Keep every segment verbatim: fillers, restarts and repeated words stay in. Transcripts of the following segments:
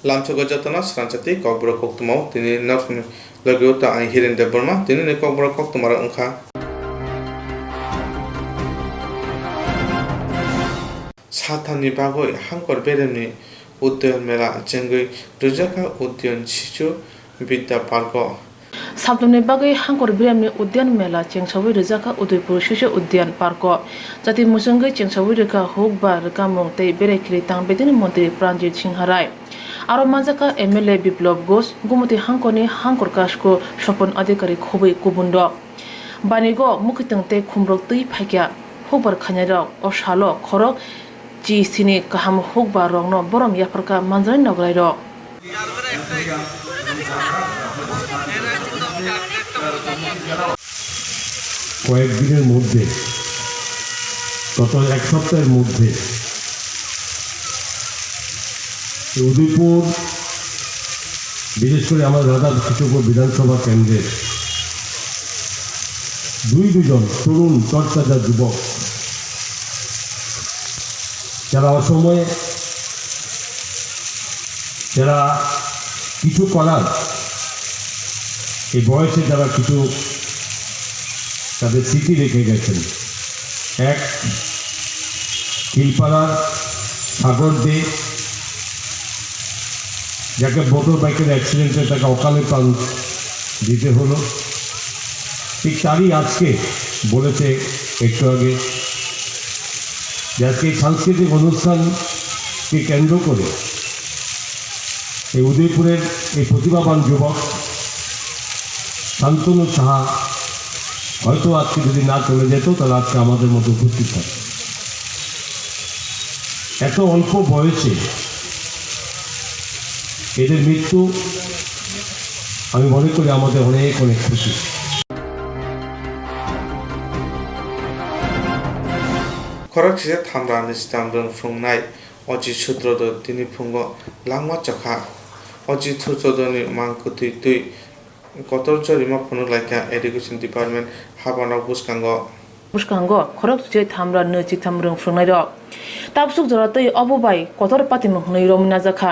Lamsogo jotono srangsa tei kokborok koktwmao tini norokni logi o ta ang Hiren Debbarma, tinini kokborok koktwmarok wngkha. Sathamni bagwi Hangkor Beremni Uddoyon Mela chengwi rwjakha Uddoyon Shisu Vidya Parko. Sabthamni bagwi Hangkor Beremni Uddoyon Mela chengsawi rwjakha Udaipur Shisu Uddoyon Parko. Jati mwswngwi chengsawi rwkha huk ba rwkamung tei berai khili tang bedini montri Pranjit Singha Rai. Aro manjakha M L A Biplab Ghosh, Gumoti Hangkorni Hangkor Kasko Sopon Adhikari khobwi kubunrok. Banigo mwkhwtwng tei khumrok twi phaikha hukbar khainairok. O salo khorok chi sini kaham hukbar rokno borom yapharkha manjaknai nograirok. কয়েকদিনের মধ্যে, গত এক সপ্তাহের মধ্যে উদয়পুর, বিশেষ করে আমার রাধা কৃষ্ণপুর বিধানসভা কেন্দ্রের দুই দুজন তরুণ তরতাজা যুবক, যারা অসময়ে, যারা কিছু করার, এই বয়সে যারা কিছু তাদের স্মৃতি রেখে গেছেন। এক, খিলপাড়ার সাগর দে, যাকে মোটর বাইকের অ্যাক্সিডেন্টে তাকে অকালে প্রাণ দিতে হলো। ঠিক তারই আজকে বলেছে একটু আগে যে আজকে এই সাংস্কৃতিক অনুষ্ঠানকে কেন্দ্র করে এই উদয়পুরের এই প্রতিভাবান যুবক শান্তনু সাহা হয়তো আজকে যদি না চলে যেত, তাহলে আজকে আমাদের মধ্যে উপস্থিত থাকতো। এত অল্প বয়সে এদের মৃত্যু, আমি মনে করি, আমাদের অনেক অনেক ক্ষতি। Khorok sise thamra ni stamrwng phrwngnai Ojit Sutrodhar tini phungo langma chokha. Ojit Sutrodharni mang kwtwi twi kotor jorima phunukhlaikha Education Department habanok bwskango. Bwskango khorok sise thamra nwi chitham rwng phrwngnairok. Tabsuk jora twi obo bai kotor patimung hwnwi romwi najakha.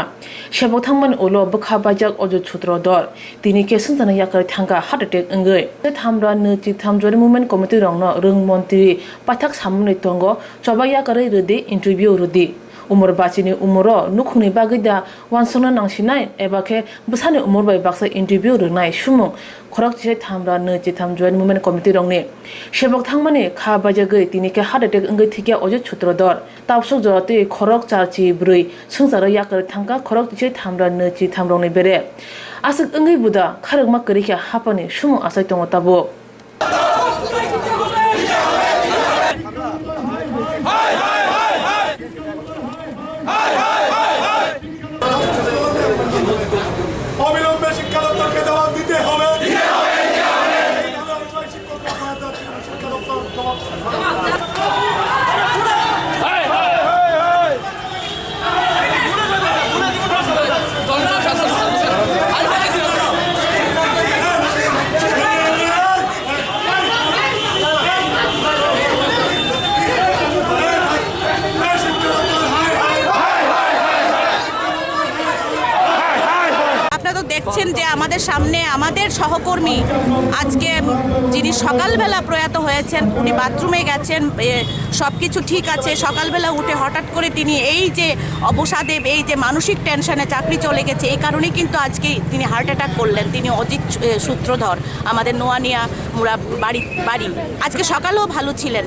Sebok thangmani ulo bwkha baijak Ojit Sutrodhar. Tini khe swngcharno yakarwi thangkha heart attack wngwi. Thamra nwi chitham Joint Movement Committee rokno rwng montri paithak samani tongo, choba yakarwi rwdi, interview rwdi. Umor bachini umoro nukhungni bagwi da uansukna nangsinai eba khe bwsani umor bai baksa interview rwnai sumung khorok chisai thamra nwi chitham Joint Movement Committee rokni. Sebok thangmani kha baijagwi tini khe heart attack wngwi thikya Ojit Sutrodhar. Tabsuk jora twi khorok char chi bwrwi swngcharo yakarwi thangkha khorok chisai thamra nwi chitham rokni bere. Aswk wngwi buda kharwkma kwrwikha haphangni sumung achai tongo tabuk. অবিলম্বে শিক্ষা দপ্তরকে জবাব দিতে হবে। এই ধারার বিষয়ে শিক্ষকরা আপনারা জাতীয় শিক্ষা দপ্তর জবাব আপনারা তো দেখছেন যে আমাদের সামনে আমাদের সহকর্মী আজকে, যিনি সকালবেলা প্রয়াত হয়েছেন, উনি বাথরুমে গেছেন, এ, সবকিছু ঠিক আছে। সকালবেলা উঠে হঠাৎ করে তিনি এই যে অবসাদে, এই যে মানসিক টেনশনে চাকরি চলে গেছে, এই কারণেই কিন্তু আজকে তিনি হার্ট অ্যাটাক করলেন। তিনি অজিত, এ, সূত্রধর, আমাদের নোয়ানিয়া মুড়া বাড়ি, বাড়ি। আজকে সকালেও ভালো ছিলেন,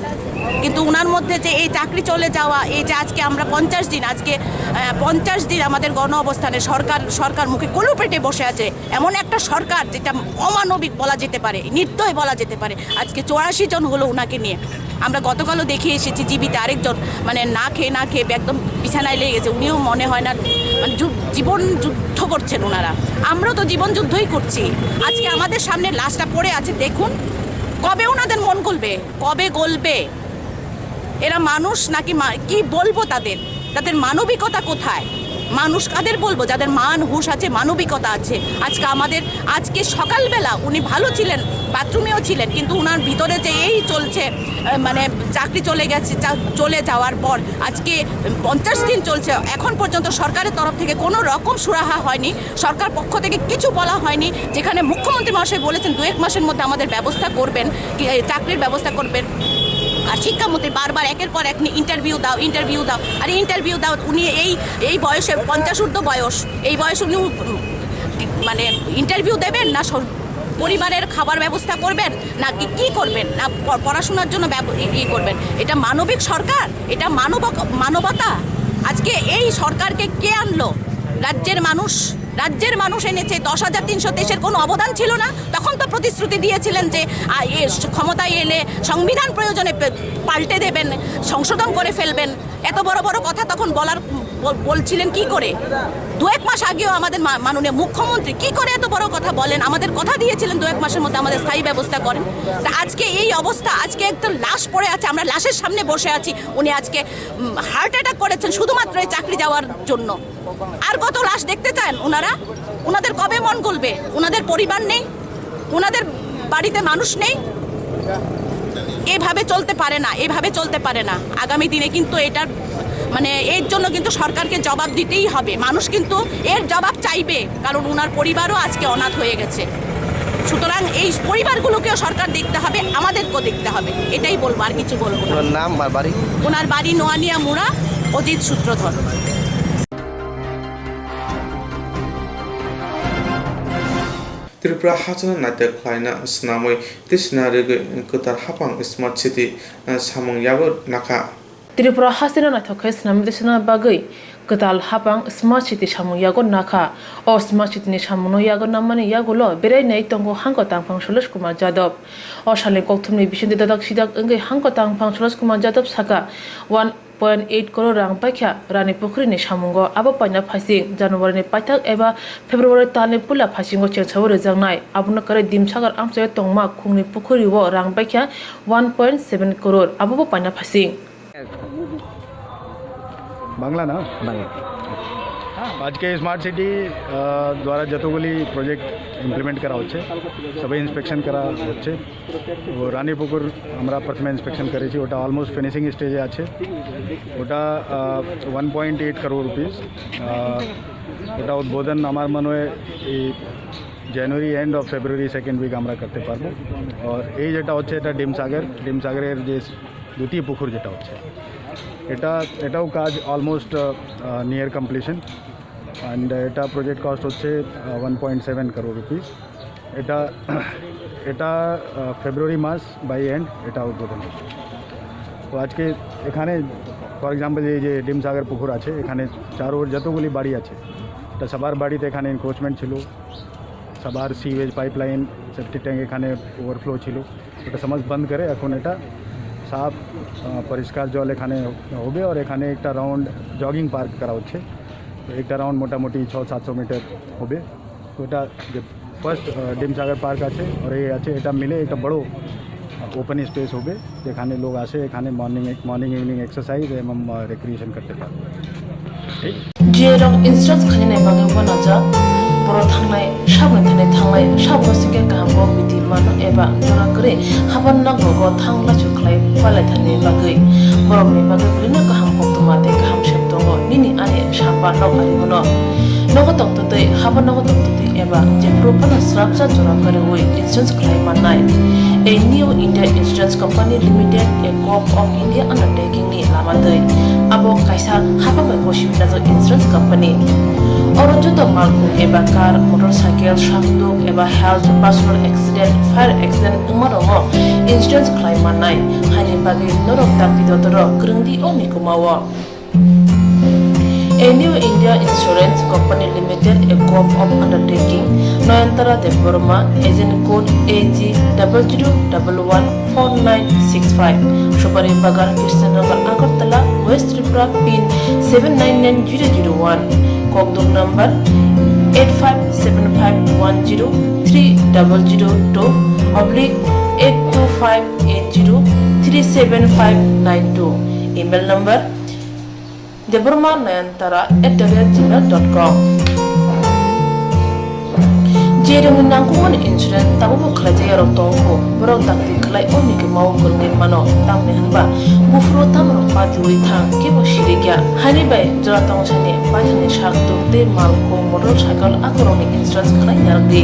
কিন্তু ওনার মধ্যে যে এই চাকরি চলে যাওয়া, এই যে আজকে আমরা পঞ্চাশ দিন, আজকে, আহ, পঞ্চাশ দিন আমাদের গণ অবস্থানে সরকার, সরকার মুখে কলু পেটে বসে আছে। এমন একটা সরকার যেটা অমানবিক বলা যেতে পারে, নির্দয় বলা যেতে পারে। আজকে চুরাশি জন হলো ওনাকে নিয়ে। আমরা গতকালও দেখে এসেছি জীবিত আরেকজন, মানে, না খেয়ে, না খেয়ে একদম বিছানায় লেগে গেছে। উনিও মনে হয় না, মানে, যু-, জীবন যুদ্ধ করছেন ওনারা। আমরা তো জীবন যুদ্ধই করছি। আজকে আমাদের সামনে লাশটা পড়ে আছে, দেখুন, কবে ওনাদের মন গলবে, কবে গলবে? এরা মানুষ নাকি মা-, কি বলবো তাদের? তাদের মানবিকতা কোথায়? মানুষ কাদের বলবো, যাদের মান হুঁশ আছে, মানবিকতা আছে? আজকে আমাদের, আজকে সকালবেলা উনি ভালো ছিলেন, বাথরুমেও ছিলেন, কিন্তু ওনার ভিতরে যে এই চলছে, আহ, মানে চাকরি চলে গেছে, চা-, চলে যাওয়ার পর আজকে পঞ্চাশ দিন চলছে, এখন পর্যন্ত সরকারের তরফ থেকে কোনো রকম সুরাহা হয়নি, সরকার পক্ষ থেকে কিছু বলা হয়নি। যেখানে মুখ্যমন্ত্রী মহাশয় বলেছেন দু এক মাসের মধ্যে আমাদের ব্যবস্থা করবেন, কি, এ, চাকরির ব্যবস্থা করবেন, আর শিক্ষামন্ত্রী বারবার একের পর এক ইন্টারভিউ দাও, ইন্টারভিউ দাও, আরে ইন্টারভিউ দাও। উনি এই, এই বয়সে, পঞ্চাশ ঊর্ধ্ব বয়স, এই বয়সে উনি, উম, মানে ইন্টারভিউ দেবেন না সর-, পরিবারের খাবার ব্যবস্থা করবেন, না কি, কি করবেন, না প-, পড়াশোনার জন্য ব্যব-, ই-, ই করবেন? এটা মানবিক সরকার? এটা মানবক-, মানবতা? আজকে এই সরকারকে কে আনলো? রাজ্যের মানুষ, রাজ্যের মানুষ এনেছে। দশ হাজার তিনশো তেইশের কোনো অবদান ছিল না? তখন তো প্রতিশ্রুতি দিয়েছিলেন যে, আ, এ, ক্ষমতায় এলে সংবিধান প্রয়োজনে পে-, পাল্টে দেবেন, সংশোধন করে ফেলবেন। এত বড় বড় কথা তখন বলার, বল-, বলছিলেন কি করে? দু এক মাস আগেও আমাদের মা-, মাননীয় মুখ্যমন্ত্রী কি করে এত বড় কথা বলেন? আমাদের কথা দিয়েছিলেন দু এক মাসের মধ্যে আমাদের স্থায়ী ব্যবস্থা করেন। তা আজকে এই অবস্থা, আজকে একটা লাশ পড়ে আছে, আমরা লাশের সামনে বসে আছি। উনি আজকে, উম, হার্ট অ্যাটাক করেছেন শুধুমাত্র এই চাকরি যাওয়ার জন্য। আর কত লাশ দেখতে চান ওনারা? ওনাদের কবে মন গলবে? ওনাদের পরিবার নেই, ওনাদের বাড়িতে মানুষ নেই। এভাবে চলতে পারে না, এভাবে চলতে পারে না। আগামী দিনে কিন্তু এটার, মানে, এর জন্য কিন্তু সরকারকে জবাব দিতেই হবে। মানুষ কিন্তু এর জবাব চাইবে, কারণ ওনার পরিবারও আজকে অনাথ হয়ে গেছে। সুতরাং এই পরিবারগুলোকেও সরকার দেখতে হবে, আমাদেরকেও দেখতে হবে, এটাই বলবো, আর কিছু বলবো না। ওনার নাম আর বাড়ি? ওনার বাড়ি নোয়ানিয়া মুড়া, অজিত সূত্রধর। Tripura hasteno naithok khlaina swnamwi tisna rwgwi kwtal haphang Smart City, eh, samung yago nakha. Tripura hasteno naithok khe swnamwi tisna bagwi kwtal haphang Smart City samung yago nakha. O Smart City ni samungno yago nammani yagulo berai nai tongo hangko tangphang Suresh Kumar Yadav. O salni kokthumni bisingtwi dadak sidak wngwi hangko tangphang Suresh Kumar Yadav saka, one point eight crore rang paikha Rani Pukhuri ni samungo. Abo paina phaising January ni paithak eba February talni puila phaisingo chengsaui rwjaknai. Abono kwrwi Dimsagar amchaio tongma Khungni Pukhuri o rang paikha one point seven crore. Abobo paina phaising. Bangla না? বাংলা। আজকে smart city, আহ, দ্বারা যতগুলি project implement করা হচ্ছে, সবাই ইন্সপেকশন করা হচ্ছে। ও রানীপুকুর আমরা প্রথমে ইন্সপেকশন করেছি, ওটা অলমোস্ট ফিনিশিং স্টেজে আছে। ওটা, ah, one point eight crore rupees. Ah, ওটা উদ্বোধন আমার মনে হয় এই January end of February second week আমরা করতে পারবো। আর এই যেটা হচ্ছে, এটা ডিমসাগর, ডিমসাগরের যে দ্বিতীয় পুকুর যেটা হচ্ছে, এটা, এটাও কাজ অলমোস্ট, আহ, নিয়ার কমপ্লিশন। অ্যান্ড এটা প্রজেক্ট কস্ট হচ্ছে, আহ, ওয়ান পয়েন্ট সেভেন করোড় রুপিস। এটা, এটা, আহ, ফেব্রুয়ারি মাস বাই এন্ড এটা উদ্বোধন হবে। তো আজকে এখানে, ফর এক্সাম্পল, এই যে ডিমসাগর পুকুর আছে, এখানে চারোর যতগুলি বাড়ি আছে, এটা সবার বাড়িতে এখানে এনক্রোচমেন্ট ছিল, সবার সিওয়েজ পাইপলাইন, সেপ্টিক ট্যাঙ্ক এখানে ওভারফ্লো ছিল, ওটা সমাজ বন্ধ করে এখন এটা সাফ, আহ, পরিষ্কার জল এখানে হবে। আর এখানে একটা রাউন্ড জগিং পার্ক করা হচ্ছে, তো একটা রাউন্ড মোটামুটি ছয় সাতশো মিটার হবে। তো এটা যে ফার্স্ট, আহ, ডিমসাগর পার্ক আছে আর এই আছে, এটা মিলে একটা বড়, আহ, ওপেন স্পেস হবে, যেখানে লোক আসে, এখানে মর্নিং, মর্নিং ইভিনিং এক্সারসাইজ এবং, আহ, রিক্রিয়েশন করতে পারে। ঠিক? G A rok insurance khainani bagwi uanajak, borok thangnai, saboni thani thangnai, saboni singkhe kaham kok biti mano eba jora kwrwi haban nokrogo thang lachu khlai palaithani bagwi. Borokni bagwi belai no kaham koktwma tei kaham sep tongo, nini ani samba nok ari uno. Nogo tongtwtwi, haban nogo tongtwtwi eba jephuru phano srapsa jora kwrwi insurance khlai mannai. A New India Insurance Company Limited, a Corp of India undertaking ni lama twi. Abo kaisa hapang bai bo simi najak insurance company. Oro joto malkhung eba car, motorcycle, sakduk eba health, personal accident, fire accident wngma rokno insurance khlai mannai. Haini bagwi norok dakti dotoro kwrwng di o mikuma o. A New India Insurance Company Limited, a Corp of Undertaking, Noyantara Debbarma, agent code A G double zero double one four nine six five, Supari Bagan, Krishnanagar, Agartala, West Tripura, pin seven nine nine zero zero one, Kokduk number eight five seven five one zero three double zero two oblique eight two five eight zero three seven five nine two, email number Debbarma Nayantara at the rate gmail dot com. Jeremni nangkukmani insurance tabukbo khlaijak yarok tongo, borok dakti khlai o nigwmao kwrwngwi mano, tamni hwnba buphuru tamrok patiwi thang kebo sirikya. Haini bai jora tongsani paithakni sak tuk tei malkhung motorcycle akorokni insurance khlai narwkdi.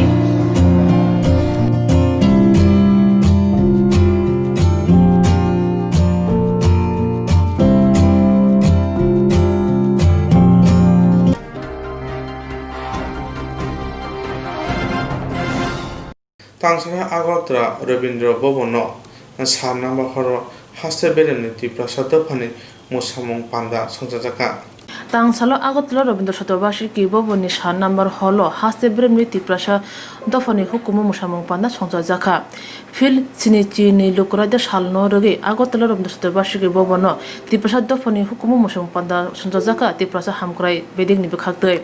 Tangsana Agartala Rabindra Bhavan-o sar number horo haste beremni Tiprasa dophani mwsamung panda songchajakha. Tangsalo Agartala Rabindra Chaturvasiki Bhavan-ni sar number hall-o haste beremni Tiprasa dophani hukumu mwsamung panda songchajakha. Phil sinichi ni lukurai da salno rwgwi Agartala Rabindra Chaturvasiki Bhavan-o Tiprasa dophani hukumu mwsamung panda songchajakha Tiprasa hamkrai bedekni bwkhaktwi.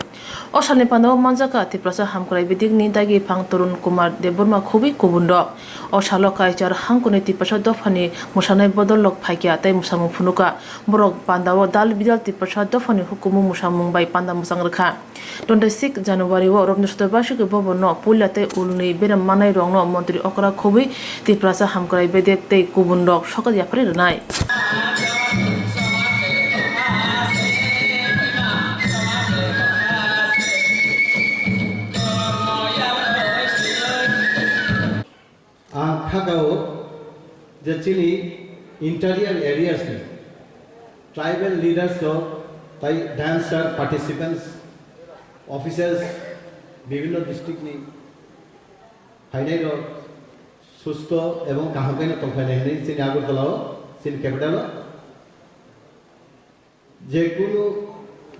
O salni pandao manjakha Tiprasa hamkrai bedekni dagi phang Tarun Kumar Debbarma khobwi kubunrok. O salo Kaichar hangkuni Tiprasa dophani mwsanai bodollok phaikha tei mwsamung phunukha. Borok pandao dal bidal Tiprasa dophani hukumu mwsamung bai panda mwchang rwkha. Twenty six January-o Rabindra Chaturvasiki Bhavan-o puila tei ulni berem manairokno montri okra khobwi Tiprasa hamkrai bedek tei kubunrok sokat yapharwi rwnai. Ang khakao je chini interior areas ni tribal leaders rok tai dancer participants, officers, bibhinno district ni phainai rok susto ebong kaham khe no tongphainai hinwi chini Agartala o, chini capital o. Jekunu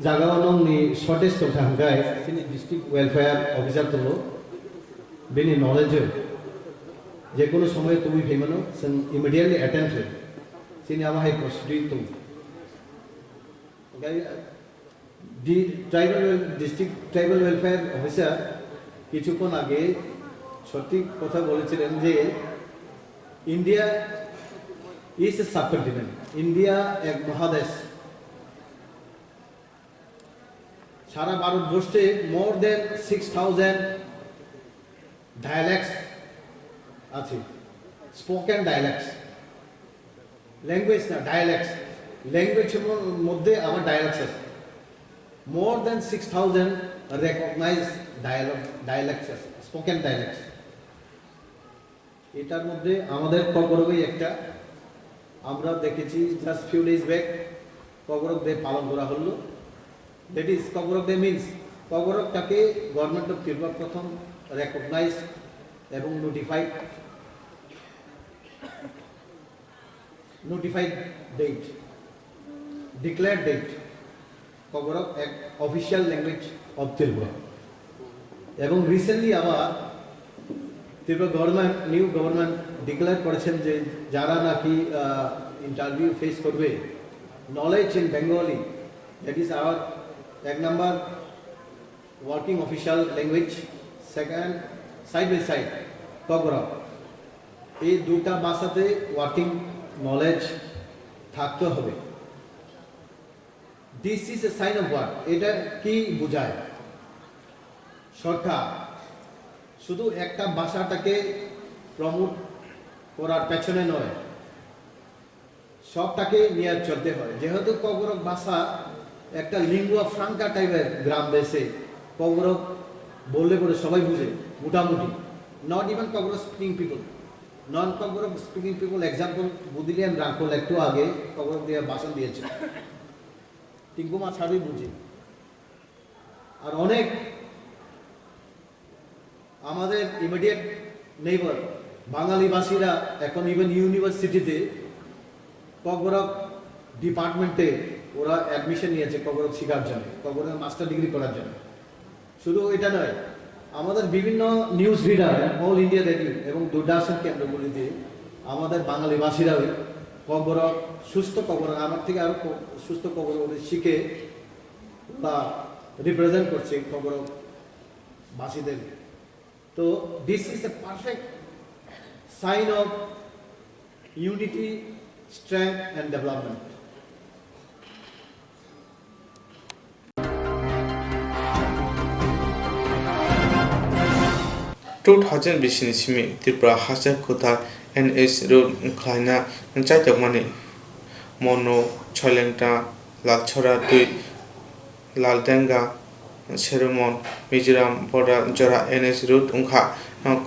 jagao nongni shortage tongkha hwnkhe chini district welfare officer tongo, bini knowledge-o jekunu somoyo tubui phaimano, chwng immediately attend khlai. Chini abo hai proceeding tongo. Hwnkhe di-, tribal wel-, district tribal welfare officer কিছুক্ষণ আগে সঠিক কথা বলেছিলেন যে India is a subcontinent. India এক মহাদেশ। সারা ভারতবর্ষে more than six thousand dialects আছে, spoken dialects, language না, dialects, language মধ্যে আবার dialects আছে। More than six thousand recognized dialogue, dialects আছে, spoken dialects। এটার মধ্যে আমাদের ককবরকই একটা। আমরা দেখেছি just few days back Kokborok day পালন করা হলো। That is Kokborok day means ককবরকটাকে গভর্নমেন্ট অফ ত্রিপুরা প্রথম রেকগনাইজ এবং notified, notified date, declared date. Kokborok এক অফিসিয়াল ল্যাঙ্গুয়েজ অফ ত্রিপুরা। এবং রিসেন্টলি আবার Tripura government, new government declare করেছেন যে যারা নাকি ইন্টারভিউ ফেস করবে, knowledge in Bengali, that is our এক number working official language, second, side by side Kokborok, এই দুটা ভাষাতে ওয়ার্কিং নলেজ থাকতে হবে। This is a sign of what? এটা কি বোঝায়? সরকার শুধু একটা ভাষাটাকে প্রমোট করার পেছনে নয়, সবটাকে নিয়ে চলতে হয়। যেহেতু ককবরক ভাষা একটা লিঙ্গুয়া ফ্রাঙ্কা টাইপের, গ্রাম দেশে ককবরক বললে পরে সবাই বুঝে মোটামুটি। Not even Kokborok speaking people, non Kokborok speaking people, example বুদিলিয়ান রাংখল একটু আগে ককবরক দিয়ে ভাষণ দিয়েছে, টিঙ্কুমা ছাড়াই বুঝে। আর অনেক আমাদের ইমিডিয়েট নেইবার বাঙালি ভাষীরা এখন ইভেন ইউনিভার্সিটিতে ককবরক ডিপার্টমেন্টে ওরা অ্যাডমিশন নিয়েছে ককবরক শেখার জন্য, ককবরক মাস্টার ডিগ্রি করার জন্য। শুধু এটা নয়, আমাদের বিভিন্ন news reader, all India radio এবং দূরদর্শন কেন্দ্রগুলিতে আমাদের বাঙালি ভাষীরাও ককবরক, সুস্থ ককবরক, আমার থেকে আরও ক-, সুস্থ ককবরক শিখে বা রিপ্রেজেন্ট করছে ককবরক ভাষীদের। তো this is a perfect sign of unity, strength and development. Two thousand bisi ni simi Tripura haste kwtal N H road wngkhlaina chaitokmani Monu, Soilengta, Lalchora twi Laldenga, Serumon, Mizoram border jora N H road wngkha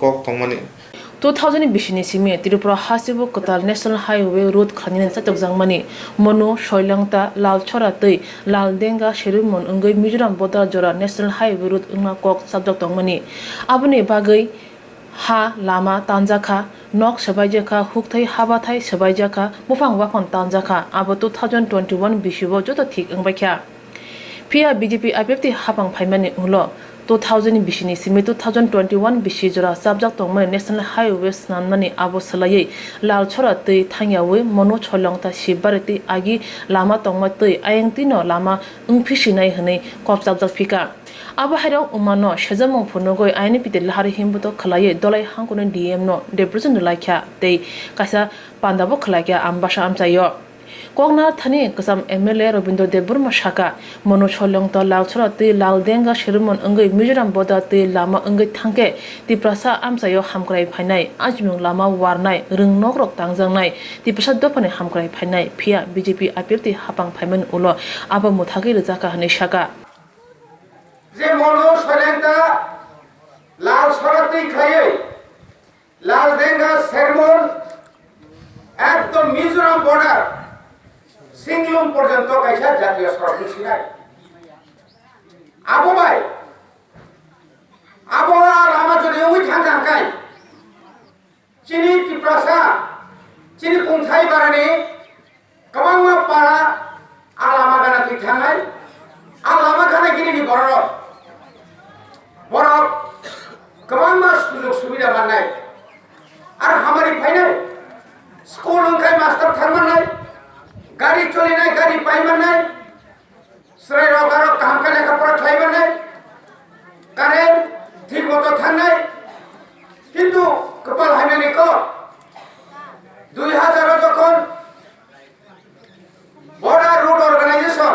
kok tongmani. Two thousand bisi ni simi Tripura haste bo kwtal National Highway road khlainani chaitokjakmani Monu, Soilengta, Lalchora twi Laldenga, Serumon wngwi Mizoram border jora National Highway road wngna kok chapjak tongmani. Aboni bagwi ha lama tanjakha, nok swbaijakha, hukthai habathai swbaijakha, buphang baphang tanjakha, abo two thousand twenty-one bisi o joto thik wngbaikha. Phiya B J P I P F T hapang phaimani ulo two thousand bisi ni simi two thousand twenty-one bisi jora chapjak tongmani National Highway swnamnani abo swlaiwi Lalchora twi thangyawi Monu, Soilengta, Sibari twi agi lama tongma twi ayang twino lama wngphisinai hwnwi kok chapjak phika. Abo hairok wngmano sejamung phunugwi I N P T Lahari Himbuto khwlaiwi Dolai Hangkoni D M no depression rwlaikha tei kaisa pandabo khwlaikha Ambasa amchaio. Koknar thani kwcham M L A Robindra Debbarma saka, Monu, Soilengta, Lalchora twi Laldenga, Serumon wngwi Mizoram border twi lama wngwi thangkhe Tiprasa amchaio hamkrai phainai, ajimung lama warnai, rwng nokrok tangjaknai, Tiprasa dophani hamkrai phainai, phiya B J P I P F T hapang phaimani ulo abo mwthagwi rwjakha hwnwi saka. Je Monu, Soilengta, Lalchora twi khlaiwi Laldenga, Serumon, ekdom Mizoram border, Singlung porjonto kaisa jatiyo sorok wngsinai. Abo bai, abo a lama jodi wngwi thangkha hwnkhe, chini Tiprasa, chini kungthai barani kwbangma para a lama gana twi thangnai, a lama gana gini ni borok, borok kwbangma sujog subida mannai, ar hamari phainai, school wngkhai master thang mannai, gari cholinai, gari pai mannai, chwrairok aro kaham khe lekha pora khlai mannai, current thik moto thangnai, kintu kwpal hamyani kok dui hazar o jokhon Border Road Organization,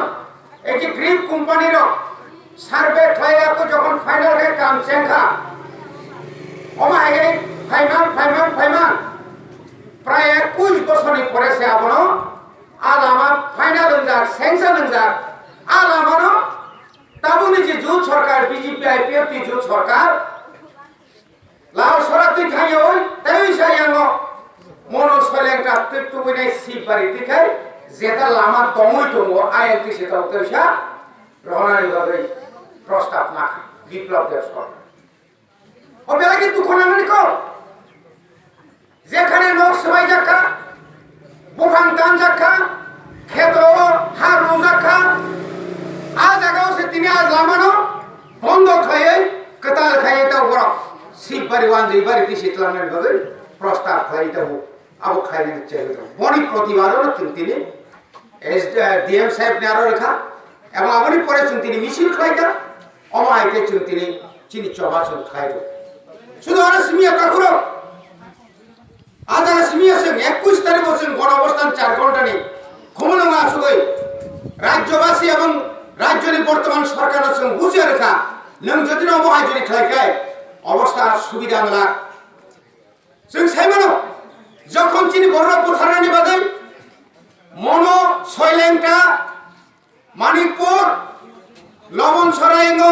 eki Grip company rok survey khlai ya ko jokhon final khe kam chengkha. Omo hai khe phaimang, phaimang, phaimang. Prai ekush bosorni pore se abono a lama final wngjak, sanction wngjak. A lamano tabukni je jut sorkar, B J P I P F T jut sorkar, Lalchora twi thangwi tei sa yango Monu Soilengta twi tubui nai Sibari twi khai jeta lama tongwi tongo, ayang twi se tok twi sa rohonani bagwi prostab nakha Biplab Deb sorkar. O belai khe dukhu nangani kok. Jekhane nok swbaijak kha, buphang tanjak kha, kheto o ha rwngjak kha, a jaga o se tini a lamano bondo khlaiwi kwtal khlaiwi tongo borok. Sibari wanjwi bari tisi twlangnani bagwi prostab khlaiwi tongo. Abo khlainani chengwi tongo. Boni protibad o no chwng tini S D, D M saheb ni aro rwkha, abo aboni pore chwng tini misil khlaikha, omo hai khe chwng tini chini choba chwng khlai rw. Sudo aro simi ya takhuro, a jaga simi ya chwng ekush tarikh o chwng gona obosthan char ghontani khumulwng asugwi rajyobasi ebong rajyoni bortoman sorkarno chwng bujia rwkha, nwng jodi no omo hai jodi khlai khe obostha subida wngla. Chwng sai mano, jokhon chini borok butharnani bagwi Mono, Soilengta, Manikpur, Lobon Soraingo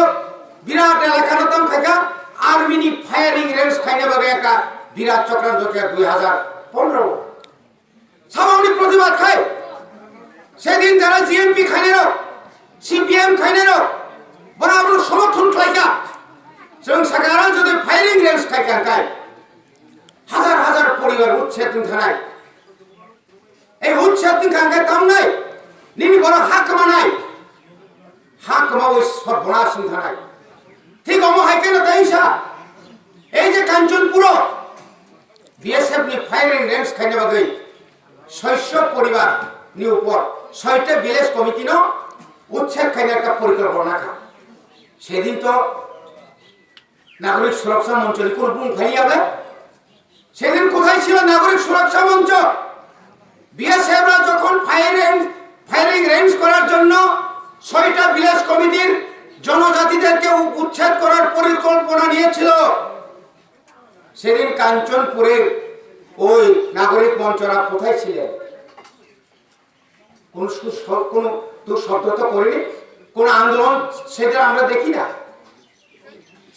birat elakano tong khaikha, army ni firing range khaina bagwi ekta birat chokranto khe dui hazar pondro. Samangni protibad khai, sedin jara G M P khainai rok, C P M khainai rok, bono abono somorthon khlaikha. Chwng sakha aro jodi firing range khaikha khai, hazar hazar poribar uchched wngthanai. Ei uchched wngkha hwnkhe tamnai, nini borok ha kwmanai, ha kwmawi sorbonas wngthanai. Thik omo hai kheno tei sa, ei je Kanchanpuro B S F ni firing range khaina bagwi soisho poribar ni upor soita village committee no uchched khaina ekta porikolpona kha. Sedin to Nagorik Suraksha Moncho ni kunu bung phai ya ble. Sedin kothai chilo Nagorik Suraksha Moncho? B S F ra jokhon firing, firing range korar jonno soita village committee-r jonojatiderke u-, uchched korar porikolpona niyechilo, সেদিন কাঞ্চনপুরের ওই নাগরিক মঞ্চরা কোথায় ছিলেন? কোন সু-, স-, কোনো তো শব্দ তো করেনি, কোনো আন্দোলন সেটা আমরা দেখি না।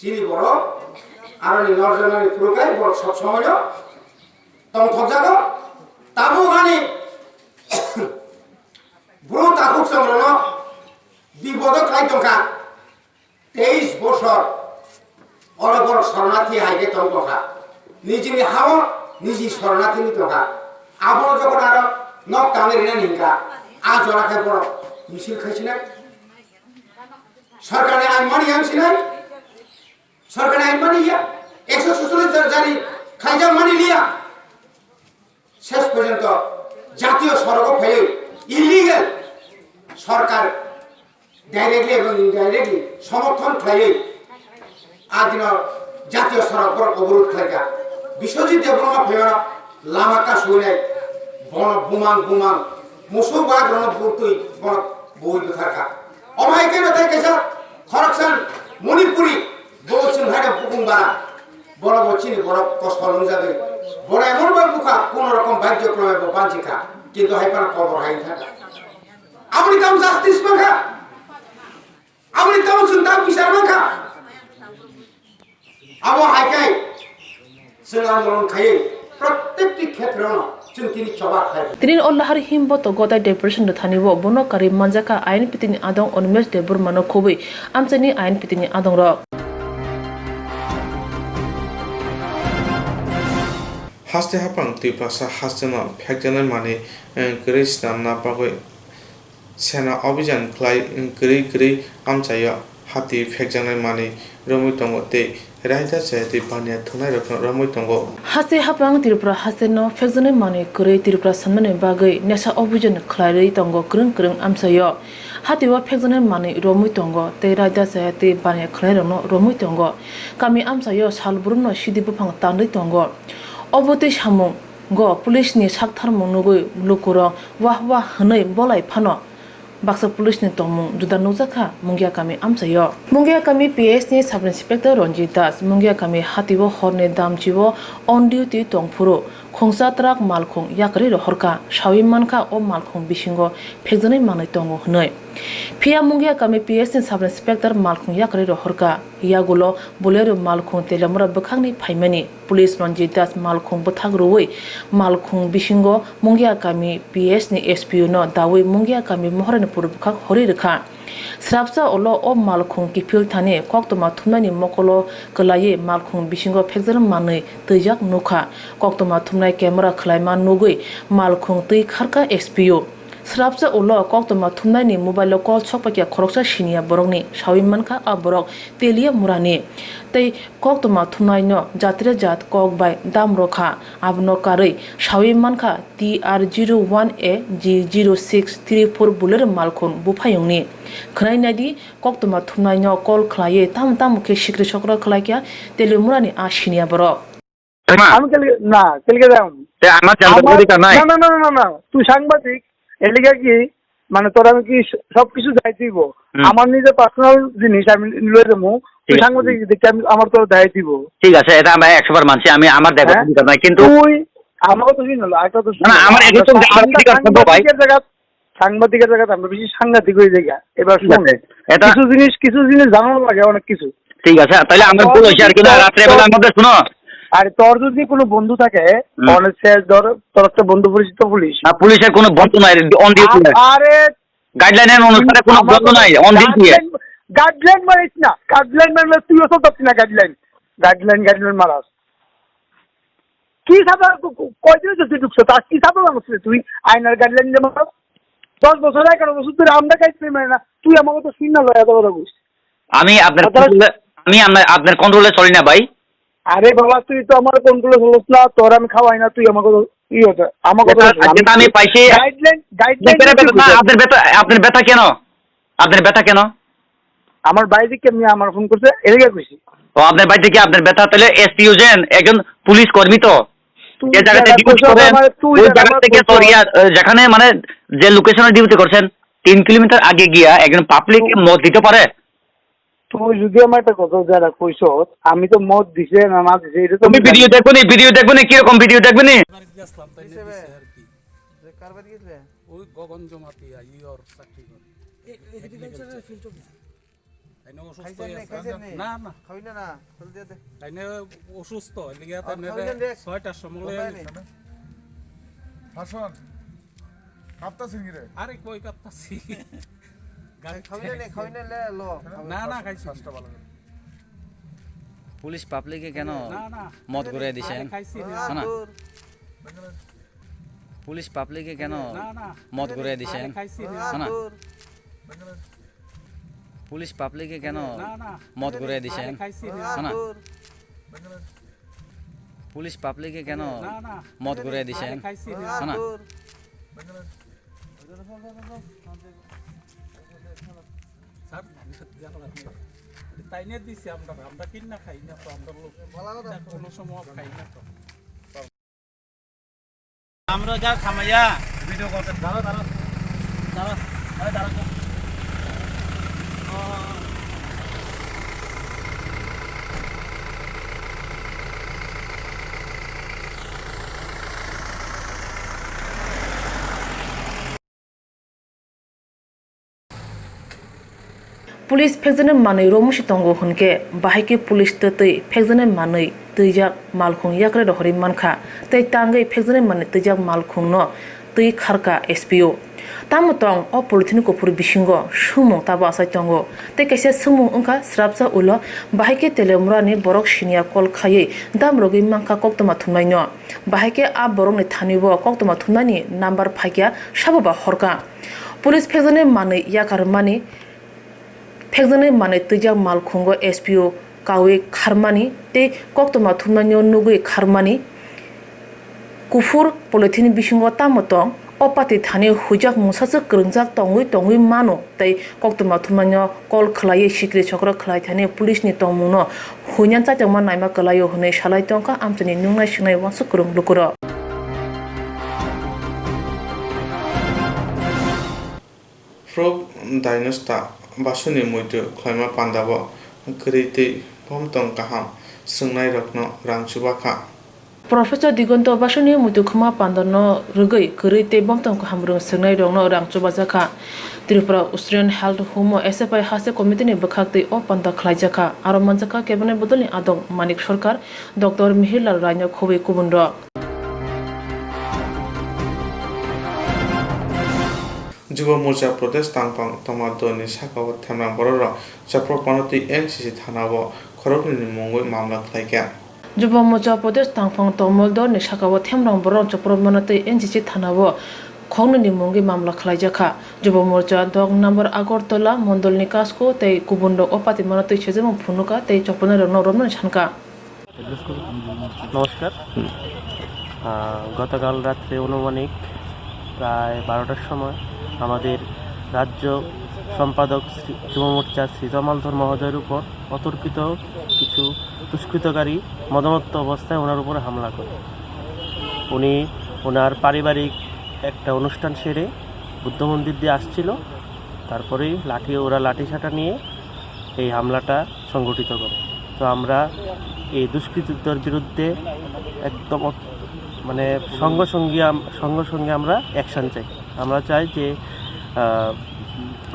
Chini borok aroni norjana ni phuru khe borok sob somoy no tongthok jago. Tabuk ani bru takhuk chwng rok no bipodo khlai tongkha. Teis bosor oro borok sornathi hai khe tong tongkha. Nijini hao niji sornathi ni tongkha. Abono jokon aro nok tangwi rinani hinkha, a jora khe borok misil khai sinai. Sorkarni ain mani yang sinai. Sorkarni ain mani ya. Ekso susulit jari khaijak mani liya. Ses porjonto jatiyo sorogo phaiwi illegal sorkar directly ebong indirectly somorthon khlaiwi adino jatiyo sorok borok oborod khlaikha. Biswajit Debbarma phaimano lama kasuinai bono bumang bumang musuk bagrano burtwi bono bui bwtharkha. Omo hai khe nathai kaisa khoroksan Manipuri bo chwng haino bukung bara. Bono bo chini borok kosol wngjagwi. Bono emon bai bukha, kono rokom baijo kroi bo banchi kha. Kintu hai phano kobor hai thang kha. Aboni tamo justice mankha. Aboni tamo chwng tamo bichar mankha. Abo hai khe chwng andolon khaiwi prottekti khetrono chwng tini choba khai. Tini o lahar himbo to godai depression rwthani o bono karwi manjakha I N P T ni adong Animesh Debbarma no khobwi amchaini I N P T ni adong rok. Haste haphang Tiprasa hasteno phekjaknai manwi, eh, kwrwi swnamna bagwi sena obhijan khlai, eh, kwrwi kwrwi amchaio hati phekjaknai manwi romwi tongo tei raida chaya tei baniya thwngnairokno romwi tongo. Haste haphang Tripura hasteno phekjaknai manwi kwrwi Tripura swnamnani bagwi nesa obhijan khlairwi tongo kwrwng kwrwng amchaio. Hatio phekjaknai manwi romwi tongo tei raida chaya tei baniya khwlairokno romwi tongo. Kami amchaio sal brumno sidi buphang tanwi tongo. Obo twi samungo police ni saktharmung nugwi lukurok wah wah hwnwi bolai phano baksa police ni tongmung juda nukjakha Mungia kami amchaio. Mungia kami P S ni sub inspector Ranjit Das, Mungia kami hatio horni damchio on duty tongphuru khungsa truck malkhung yakarwi rohorkha, sawi mankha o malkhung bisingo phekjaknai manwi tongo hwnwi. Phiya Mungia kami P S ni sub inspector malkhung yakarwi rohorkha, yagulo Bolero malkhung Teliamura bwkhakni phaimani. Police Ranjit Das malkhung bwthak rwui malkhung bisingo Mungia kami P S ni S P O no daui Mungia kami Moharanipur bwkhak horwi rwkha. Srapsa ulo o malkhung kiphil thani koktwma thumnaini mokolo kwlaiwi malkhung bisingo phekjak manwi twijak nukha. Koktwma thumnai camera khwlaima nugwi malkhung twi kharkha S P O. Srapsa ulo koktwma thumnaini mobile o call sokpakya khoroksa siniya borokni, sawi mankha a borok Teliamurani. Tei koktwma thumnaino jatre jat kok bai dam rwkha. Abono karwi sawi mankha T R zero one A G zero six three four Bolero malkhung buphayungni. Khwnai naidi, koktwma thumnaino call khwlaiwi tamo tamo khe sikri sokro khwlaikha Teliamurani a siniya borok. Tama? আমি কেলকে, না, কেলকে যাম? তে আমার জানতে আমার, পারি তা নাই? না, না, না, না, না, না, তুই সাংবাদিক, এলিগা কি, মানে তোর আমি কি স-, সবকিছু যাই দিব। হুম। আমার নিজের পার্সোনাল জিনিস আমি লয়ে যাবো, তুই ঠিক আছে। সাংবাদিক দেখে আমি, আমার তোর দায় দিব। ঠিক আছে, এটা আমরা একশো বার মানছি, আমি আমার দায়িত্ব হ্যাঁ? স্বীকার নাই, কিন্তু তুই আমাকে তো শুনে লো, একটা তো না, না, শুনে লো, আমার এটা আমরা তো সা-, জানার আমরা অধিকার সম্ভব ভাই। সাংবাদিকের জায়গা সাংবাদিকের জায়গাতে আমরা বেশি সাংঘাতিক হয়ে যাই গা। এবার ঠিক শোন, আছে। এটা কিছু জিনিস, কিছু জিনিস জানানো লাগে অনেক কিছু। ঠিক আছে, তাহলে আমার আর ভুল তোর হয়েছে আর যদি কি না, তোর, রাত্রে তোর, বেলার মধ্যে শুনো। আরে তোর যদি কোনো বন্ধু থাকে, হুম। অনেক শেষ ধর, তোর একটা বন্ধু পরিচিত পুলিশ। না, পুলিশের কোনো বন্ধু নাই, on duty আ-, নাই। আরে গাইডলাইনের অনুসারে কোনো আমার বন্ধু কথা নাই, on duty। গাইডলাইন, গাইডলাইন মারিস না, গাইডলাইন মারলে তুইও তো পারছিস না গাইডলাইন, গাইডলাইন, গাইডলাইন মারাস। কি সাদা ক-, ক-, কয়দিন হচ্ছে তুই ঢুকছো? তা কি সাদা জানোস রে তুই? আয়নার গাইডলাইন জানো না? দশ বছর, এগারো বছর ধরে আমরা গাইডলাইন মানি না। তুই আমার কথা শুন না, লয় এত কথা কইস। আমি আপনার অতএব কন্ট্রোলে, আমি আমা-, আপনার কন্ট্রোলে চলি না ভাই। আরে বাবা, তুই তো আমার কন্ট্রোলে চলস না, তোর আমি খাওয়াই না, তুই আমার কথা, ই হচ্ছে, আমার কথা যেটা, শুন। আমি যেটা আমি পাইছি, গাইডলাইন, গাইডলাইন বেটা, কি বেটা, না, বুঝাই? আপনার বেটা, আপনার বেটা কেন? আপনার বেটা কেন? আমার বাড়িতে কেমনি আমার ফোন করছে, এদিকে কইছি। ও, আপনার বাড়িতে কি আপনার বেটা? তাহলে এসপিও যেন একজন পুলিশ কর্মী তো, তুই যে জায়গাতে যেটা ডিউটি করছো, করেন, আমার তুই ওই যেটা জায়গা আমার থেকে করছো। সরিয়া, আহ, যেখানে মানে যে লোকেশনে ডিউটি করছেন, তিন কিলোমিটার আগে গিয়া একজন পাবলিককে মত দিতে পারে? তুই যদি আমার একটা কথা যারা কইছস, আমি তো মদ দিছে না, না দিছে, এটা তো তুমি আমি ভিডিও জানি না। দেখবে নি, ভিডিও দেখবে নি, কিরকম ভিডিও দেখবে নি? এবার গেছিলাম, তাই নিয়ে দিছে আর কি। যে কার বাড়ি গেছিলে? ওই গগন জমাতিয়া, ইয়র চাকরি করে। এ-, এগ্রিকালচারাল ফিল্ড অফিসার। তাই নিয়ে অসুস্থ খাইছেন হয়ে নি? আছে। খাইছেন নি? না, না। খাওয়াই না, না। জলদি দে। তাই নিয়ে অসুস্থ, এর লিগে আর তাই নিয়ে খাওয়াই না রে। ছয়টার সময় লয়ে কোথায় নি? আইছে। হাসন, কাঁপতাছিস কি রে? আরে কই কাঁপতাছি? খাওয়াই না নি, খাওয়াই না লে, লো। না, না, খাইছি। শ্বাসটা ভালো করে। পুলিশ পাবলিকে কেন না, না। মদ ঘুরে দিছেন? আরে খাইছি না। না, না। দূর। পুলিশ পাবলিকে কেন না, না। মদ ঘুরে দিছেন? আরে খাইছি না। না, না। দূর। পুলিশ পাবলিকে কেন না, না। মদ ঘুরে দিছেন? আরে খাইছি না। না, না। দূর। পুলিশ পাবলিকে কেন না, না। মদ ঘুরে দিছেন? আরে খাইছি না। না, না। দূর। স্যার, আমি সত্যি জানলাম না। তাই নিয়ে দিছি আমরা, আমরা কিনা খাই না তো, আমরা লোক কোনো সময় খাই না তো। আমরা যা থামাইয়া ভিডিও করতে, দাঁড়া, দাঁড়া, দাঁড়া, আরে দাঁড়া তো। Police phekjaknai manwi romwi se tongo hwnkhe, bahai khe police twtwi phekjaknai manwi twijak malkhung yakre rohorwi mankha, tei tangwi phekjaknai manwi twijak malkhungno twi kharkha S P O. Tamo tong o polythene kuphur bisingo swngmung tabo achai tongo, tei kaisa swngmung wngkha srapsa ulo, bahai khe Teliamura ni borok siniya call khaiwi damrogwi mankha koktwma thumnaino. Bahai khe a borokni thani bo koktwma thumnani number phaikha, sabo ba horkha. Police phekjaknai manwi yakar mani, phekjaknai manwi twijak malkhungo S P O kaui kharmani tei koktwma thumnaino nugui kharmani. Kuphur polythene bisingo tamo tong? O pati thani huijak mungsa se kwrwngjak tongwi tongwi mano. Tei koktwma thumnaino call khwlaiwi sikiri sokro khwlai thani police ni tongmungno huinan chaitokma naima kwlaio hwnwi salai tongkha amchaini nungnai swngnai uansuk kwrwng lukurok. Phrup Dainosta basuni muitu khlaima pandao kwrwi tei bomtong kaham swngnairokno rang chubakha. Professor Digonto basuni muitu khma pandano rwgwi kwrwi tei bomtong kaham rwng swngnai rokno rang chubajakha. Tripura Australian Health Home o S F I haste committee ni bwkhak twi o panda khlaijakha. Aro manjakha cabinet bodolni adong Manik Sarkar, Doctor Mihirlal Raino khobwi kubun rok. Jubo Morcha Pradesh tangphang tongma dol ni saka o themrang borok rok Chaprapano twi N C C thana o khoroknwi ni mungwi mamla khlaikha. Jubo Morcha Pradesh tangphang tongmol dol ni saka o themrang borok Chaprapano twi N C C thana o khoroknwi ni mungwi mamla khlaijakha. Jubo Morcha dok number Agartala mondol ni Kasko tei kubun rok o patimano twi sejamung phunukha tei chopona rokno romnani sankha. নমস্কার। হুম। আহ, গতকাল রাত্রে আনুমানিক প্রায় বারোটার সময় আমাদের রাজ্য সম্পাদক শ্রী, যুব মোর্চা শ্রী তমাল ধর মহোদয়ের উপর অতর্কিত কিছু দুষ্কৃতকারী মদমত্ত অবস্থায় ওনার উপরে হামলা করে। উনি ওনার পারিবারিক একটা অনুষ্ঠান সেরে বুদ্ধ মন্দির দিয়ে আসছিল, তারপরেই লাঠি, ওরা লাঠিসাটা নিয়ে এই হামলাটা সংগঠিত করে। তো আমরা এই দুষ্কৃতীদের বিরুদ্ধে একদম অত-, মানে সঙ্গে সঙ্গে আম-, সঙ্গে সঙ্গে আমরা অ্যাকশন চাই। আমরা চাই যে, আহ,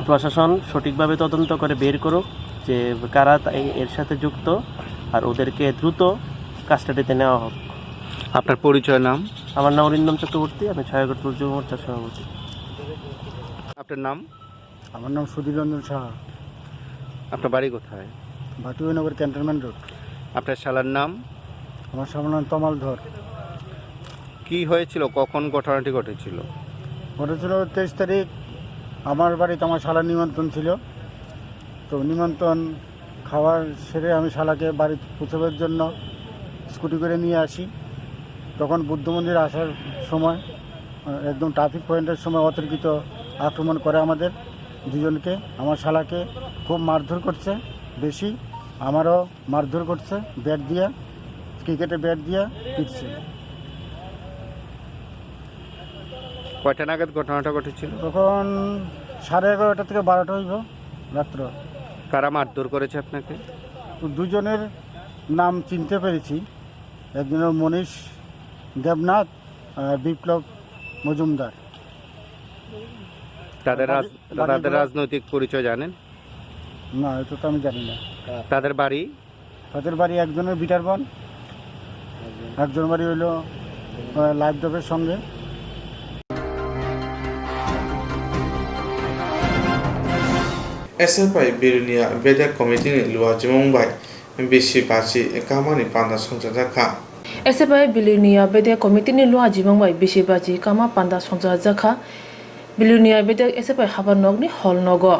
প্রশাসন সঠিকভাবে তদন্ত করে বের করুক যে কারা তা-, এ-, এর সাথে যুক্ত, আর ওদেরকে দ্রুত কাস্টাডিতে নেওয়া হোক। আপনার পরিচয়, নাম? আমার নাম অরিন্দম চক্রবর্তী, আমি ছয় আগরতলা যুব মোর্চার সভাপতি। আপনার নাম? আমার নাম সুধীর রঞ্জন সাহা। আপনার বাড়ি কোথায়? ভাটুয়ানগর ক্যান্টনমেন্ট রোড। আপনার শালার নাম? আমার শালার নাম তমাল ধর। কি হয়েছিল? কখন ঘটনাটি ঘটেছিল? ঘটেছিল তেইশ তারিখ, আমার বাড়িতে আমার শালার নিমন্ত্রণ ছিল। তো নিমন্ত্রণ খাওয়ার সেরে আমি শালাকে বাড়ি পৌঁছাবার জন্য স্কুটি করে নিয়ে আসি। তখন বুদ্ধ মন্দির আসার সময়, আহ, একদম ট্রাফিক পয়েন্টের সময় অতর্কিত আক্রমণ করে আমাদের দুজনকে। আমার শালাকে খুব মারধর করছে বেশি, আমারও মারধর করছে, ব্যাট দিয়ে, ক্রিকেটে ব্যাট দিয়ে পিটছে। কয়টা নাগাদ ঘটনাটা ঘটেছিল? তখন সাড়ে এগারোটা থেকে বারোটা হইব রাত্র। কারা মারধর করেছে আপনাকে? তো দুজনের নাম চিনতে পেরেছি, একজন হলো মনীষ দেবনাথ আর বিপ্লব মজুমদার। তাদের রাজ-, বাড়ি-, বাড়ি তাদের ঘর? রাজনৈতিক পরিচয় জানেন? না, এটা তো আমি জানি না। তাদের বাড়ি? তাদের বাড়ি একজনের বিটারবন, একজন বাড়ি হইলো, আহ, লাইভ ডগের সঙ্গে। S F I Bilonia Bedek Committee ni luajimung bai bisi bachi kamani panda songchajak kha. S F I Bilonia Bedek Committee ni luajimung bai bisi bachi kama panda songchajak kha. Bilonia Bedek S F I haba nokni hall nogo.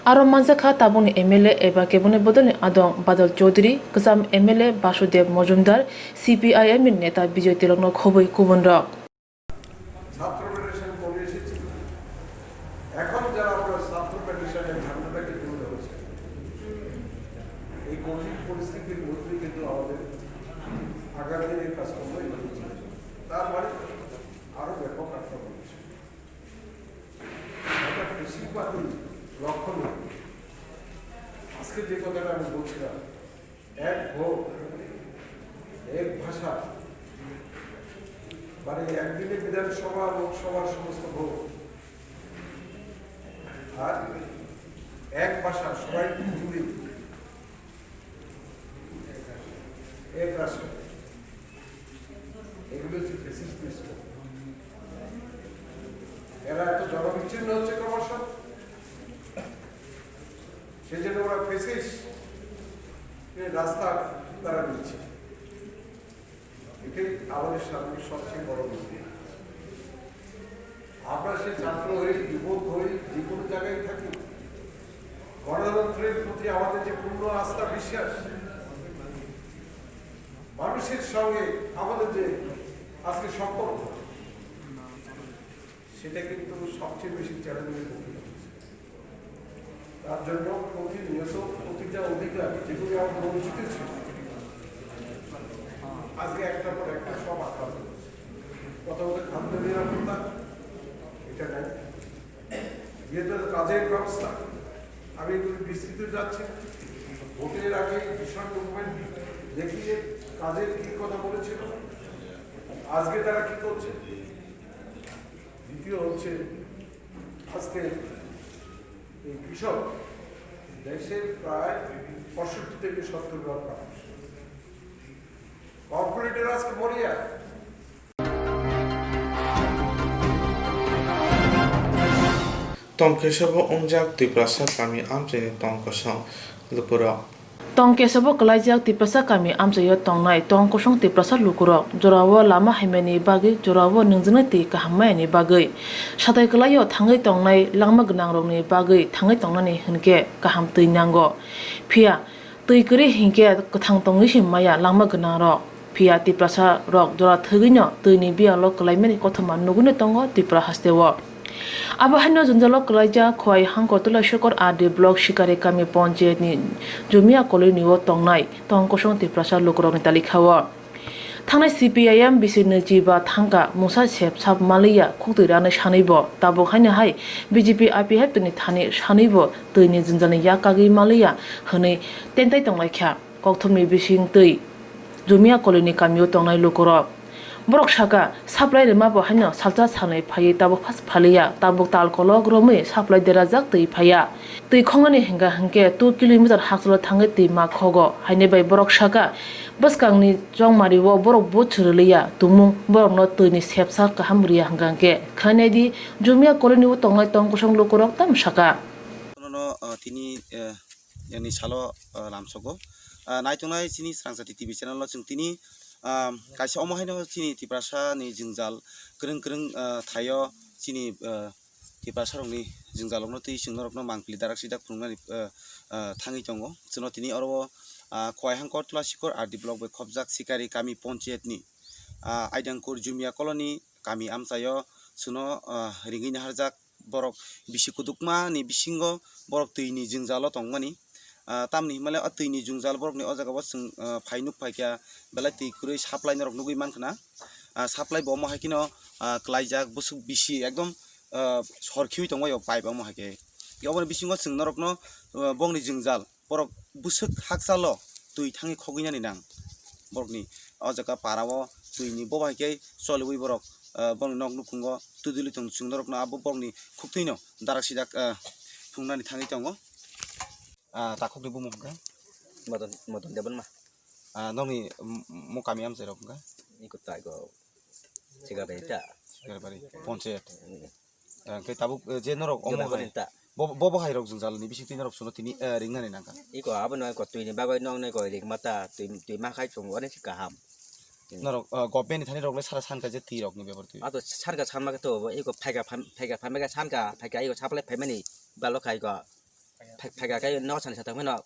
Aro manjakha tabukni M L A eba keboni bodolni adong Badal Chaudhary, kwcham M L A Basudev Mojumdar, C P I M ni neta Bijoy Tilokno khobwi kubunrok. ছাত্র ফেডারেশন করে এসেছি। এখন যারা আমরা ছাত্র ফেডারেশনের ধারণাটাকে তুলে ধরেছি, এই কঠিন পরিস্থিতির মধ্যেই কিন্তু আমাদের আগামী দিনের কাজকর্ম এগিয়ে চলেছে। তার মানে আরো ব্যাপক আক্রমণ হচ্ছে। একটা বেশিরভাগই লক্ষণ। আজকে যে কথাটা আমি বলছিলাম, এক ভোট, এক ভাষা, মানে একদিনে বিধানসভা, লোকসভার সমস্ত ভোট, আর এক ভাষা, সবাই হিন্দি, এক রাষ্ট্র। এগুলো হচ্ছে ফ্যাসিস্ট দেশ। এরা এত জনবিচ্ছিন্ন হচ্ছে ক্রমশ, সেই জন্য ওরা ফ্যাসিস্ট রাস্তা তারা নিচ্ছে। এটাই আমাদের সামনে সবচেয়ে বড় মুশকিল। আমরা সে ছাত্র হই, যুবক হই, যে কোনো জায়গায় থাকি, গণতন্ত্রের প্রতি আমাদের যে পূর্ণ আস্থা, বিশ্বাস, মানুষের সঙ্গে আমাদের যে আজকে সম্পর্ক, সেটা কিন্তু সবচেয়ে বেশি চ্যালেঞ্জের মুখে। তার জন্য প্রতিনিয়ত প্রতিটা অধিকার যেগুলি আমরা বঞ্চিত ছিল, আজকে একটার পর একটা সব আক্রান্ত হচ্ছে। প্রথমত খাদ্য নিরাপত্তা, এটা নাই। দ্বিতীয়ত কাজের ব্যবস্থা, আমি একটু বিস্তৃত যাচ্ছি। ভোটের আগে ভীষণ মুভমেন্ট দেখিয়ে কাজের কি কথা বলেছিল, আজকে তারা কি করছে। দ্বিতীয় হচ্ছে আজকে এই কৃষক দেশের প্রায় পঁয়ষট্টি থেকে সত্তর ভাগ মানুষ। কর্পোরেটর আজকে মরিয়া। Tongkhe sabo wngjak Tiprasa kami amchaini tongkosong lukurok. Tong kesabo kwlaijak Tiprasa kami amchaio tongnai tong kosong Tiprasa lukurok jorao lama haimani bagwi, jorao nwngjwnai twi kaham mayani bagwi, satai kwlaio thangwi tongnai langma gwnangrokni bagwi thangwi tongnani hinkhe kaham twi nango. Phiya twi kwrwi hinkhe kwthang tongwi se maya langma gwnangrok. Phiya Tiprasa rok jora thwgwino twini biyalo kwlaimani kothoma nugwino tongo Tripura hasteo. Abo haino jwngjalo kwlaijak Khowai Hangkor Tulashikhor R D block Sikari kami ponchayat ni Jumia colony o tongnai tong kosong Tiprasa lukurokni talikha o. Thangnai C P I M bisi nwichi ba thangka mungsa sep sap maliya khuktwi ranai sanwi bo tabuk haino hai B J P I P F ni thani sanwi bo twi ni jwngjalni yak kagwi maliya hwnwi tentai tonglaikha. Kokthumni bising twi Jumia colony kamio tongnai lukurok. Borok saka, supply rwma bo haino salsa salnwi phaiwi tabuk phas phaliya, tabuk tal kolok romwi supply derajak twi phaiya. Twi khongnani hwnkha hwnkhe two kilometer hakchalo thangwi twi ma khogo, haini bai borok saka, bwskangni chongmario borok buj rwliya, tumung borokno twini sepsa kaham rwya hwnkha hwnkhe. Khlainaidi, Jumia colony o tongnai tong kosong lukurok tamo saka. Nono, ah, tini, eh, yani salo, ah, lamsogo. Ah, naitongnai chini Srangchati T V channel o chwng tini, ah, kaisa omo haino chini Tiprasa ni jwngjal kwrwng kwrwng, ah, thaio chini, ah, Tiprasa rokni jwngjal rokno twi chwng norokno mangpili darak sidak phunuknani, ah, ah, thangwi tongo. Chwngno tini oro o, ah, Khowai Hangkor Tulashikhor R D block bai khopjak Sikari kami ponchayat ni, ah, Aidangkur Jumia colony kami amchaio chwngno, ah, ringwi naharjak. Borok bisi kudukma ni bisingo borok twi ni jwngjalo tongmani. Ah, tamni hinmale o twi ni jwngjal borok ni o jaga o chwng, ah, phai nuk phaikha belai twi kwrwi supply norok nugwi mankha na. Ah, supply bo omo hai kheno, ah, kwlaijak bwswk bisi ekdom, ah, sor khiui tongbaio pipe omo hai khe. Oboni bisingo chwng norokno, ah, bongni jwngjal. Borok bwswk hakchalo twi thangwi khogwinani nang. Borokni o jaga para o twi ni bobo hai khe choliwi borok, ah, borokni nok nukhungo twi duli tong chwng norokno abo borokni khuktwino darak sidak, ah, thungnani thangwi tongo. Ah, takhukni bumung hwnkhe? Modon, Modon Debbarma. Ah, nokni, mm, mo kami amchairok hwnkhe? Iko ta iko Sikarbari ta. Sikarbari, Ponchayat. Mm. Ah, hwnkhe tabuk, eh, je norok omo Jona hai, Korinta. Bo, bo, bo hai rok jwngjal ni bising twi norok suno tini, eh, ringnani nangkha. Iko abono iko twi ni bagwi nokno iko ringma ta, twi, twi ma khai chwng onek se kaham. Norok, eh, government ni thani rok le sara sankha je twi rok ni bepar twi. Ato sankha sanma khe to bo iko phaika pham-, phaika phaimai khe sankha, phaika iko supply phaimani balo khai iko. Phai-, phaika khe nok sani sathang phano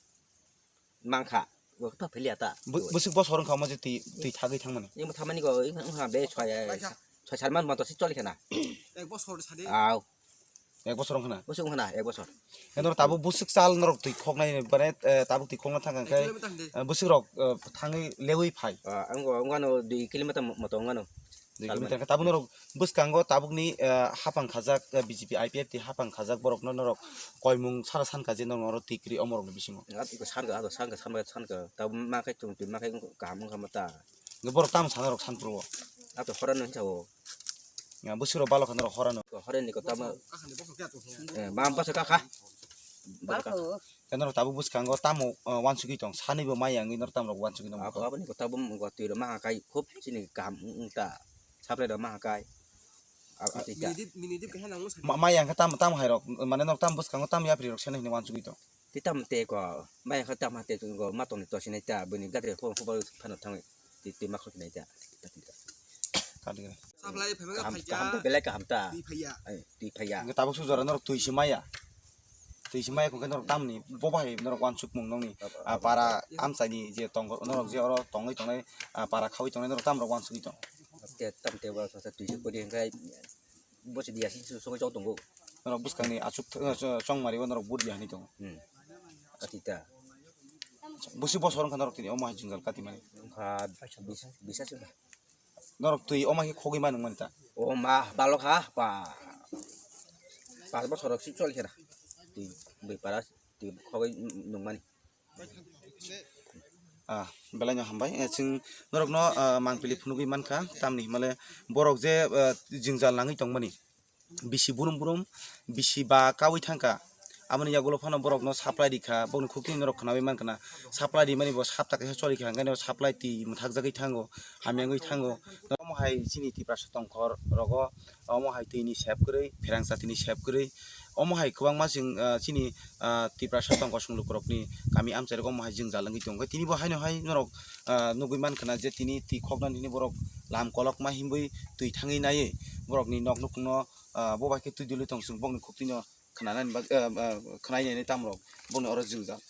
mankha. Bo khe philiya ta. Bu-, bwswk bosor wngkha omo je twi, twi thagwi thangmani. Imo thangmani ko, imo thangmani be chwai, chwai sar man motor si choli khana. Ek bosor sadi. Aw. Ek bosor wngkha na? Bosor wngkha na, ek bosor. Norok tabuk bwswk chal norok twi khoknai mane, eh, tabuk twi khokna thangkha khe, eh, bwswk rok, eh, thangwi lewi phai. Ah, ang, ang ano dui kilometer moto ang ano. Dui kilometer khe tabuk norok bwskango tabukni, eh, hapang khajak, eh, B J P I P F T hapang khajak borokno norok koimung sara sankha je norok norok twi kwrwi omorokni bisingo. Iko sankha, ado sankha, sankha, sankha. Tabuk ma khai chwng twi ma khai kaham wngkha ma ta. Borok tamo sana rok sanpro. Ato horano hinsa o. Ya, bwswk rok balokha norok horano. Ko horani ko tamo. Eh, ma basa kakha. Basa kakha. Norok tabuk bwskango tamo, eh, wansugwi tong. Sani bo mai yangwi norok tamo rok wansugwi tong. Abo, aboni ko tabuk go twi rok maha kai khub chini kaham wng ta. Saplai rok maha kai. Ab-, ati ta. Minidip, minidip kahe nango sadi. Ma, mai yangkha tamo, tamo hai rok, mane norok tamo bwskango tamo yapri rok sene hinwi wansugwi tong. Twi tamo tei ko, mai kha tamo tei ko, ma tongni tosinai ta, bini gadre pho pho phano thangwi twi, twi ma khoknai ta. Kadi kadi. Saplai phai kaham, phai kaham ta, belai kaham ta. Twi phaiya. Ai, twi phaiya. Hingke tabuk su jora norok twi se maya. Twi se maya kungke norok tamni, bo bahai norok wansuk mung nongni, ah, para amchaini je tong, norok je oro tongwi tongnai, ah, para khawi tongnai norok tamrok wansugwi tong. Te tam te ba sa twi se kodi hingke. Bo se dia si songwi chok tongo. Norok bwskangni achuk th-, eh, cho-, chongmari o norok but ya hinwi tongo. Hmm. Kati ta. Busi bosor wngkha norok tini omo hai jwngjal kati mani. Wngkha bis-, bisa se wngkha. Norok twi omo hai khogwi ma nung mani ta. O ma balok ha pa. Pas bosor rok si choli khe na. Twi bui para twi khogwi nung mani. Ah, belai no hambai. Eh, chwng norokno, ah, mangpili phunugwi mankha, tamni himale borok je, ah, jwngjal nangwi tongmani. Bisi burum burum, bisi ba kawi thangkha. Aboni yagulo phano borokno supply rikha, bokni khukti norok khnawi mankha na. Supply rimani bo sapta kaisa choli kha, hingkhe no supply twi mwthakjagwi thango, hamyangwi thango. Omo hai chini Tiprasa tongkhor rogo, omo hai twi ni sep kwrwi, pherang chati ni sep kwrwi. Omo hai kwbangma chwng, ah, chini, ah, Tiprasa tongkosong lukurokni kami amchairok omo hai jwngjal wngwi tongo. Tini bo haino hai norok, ah, nugwi mankha na je tini twi khoknani hwnwi borok lam kolokma hinwi twi thangwi naiwi borokni nok nukhungno, ah, bo bai khe twi duli tong chwng bokni khuktwino khnanani bag-, ah, ah, khnainani tamrok bokni oro jwngjal.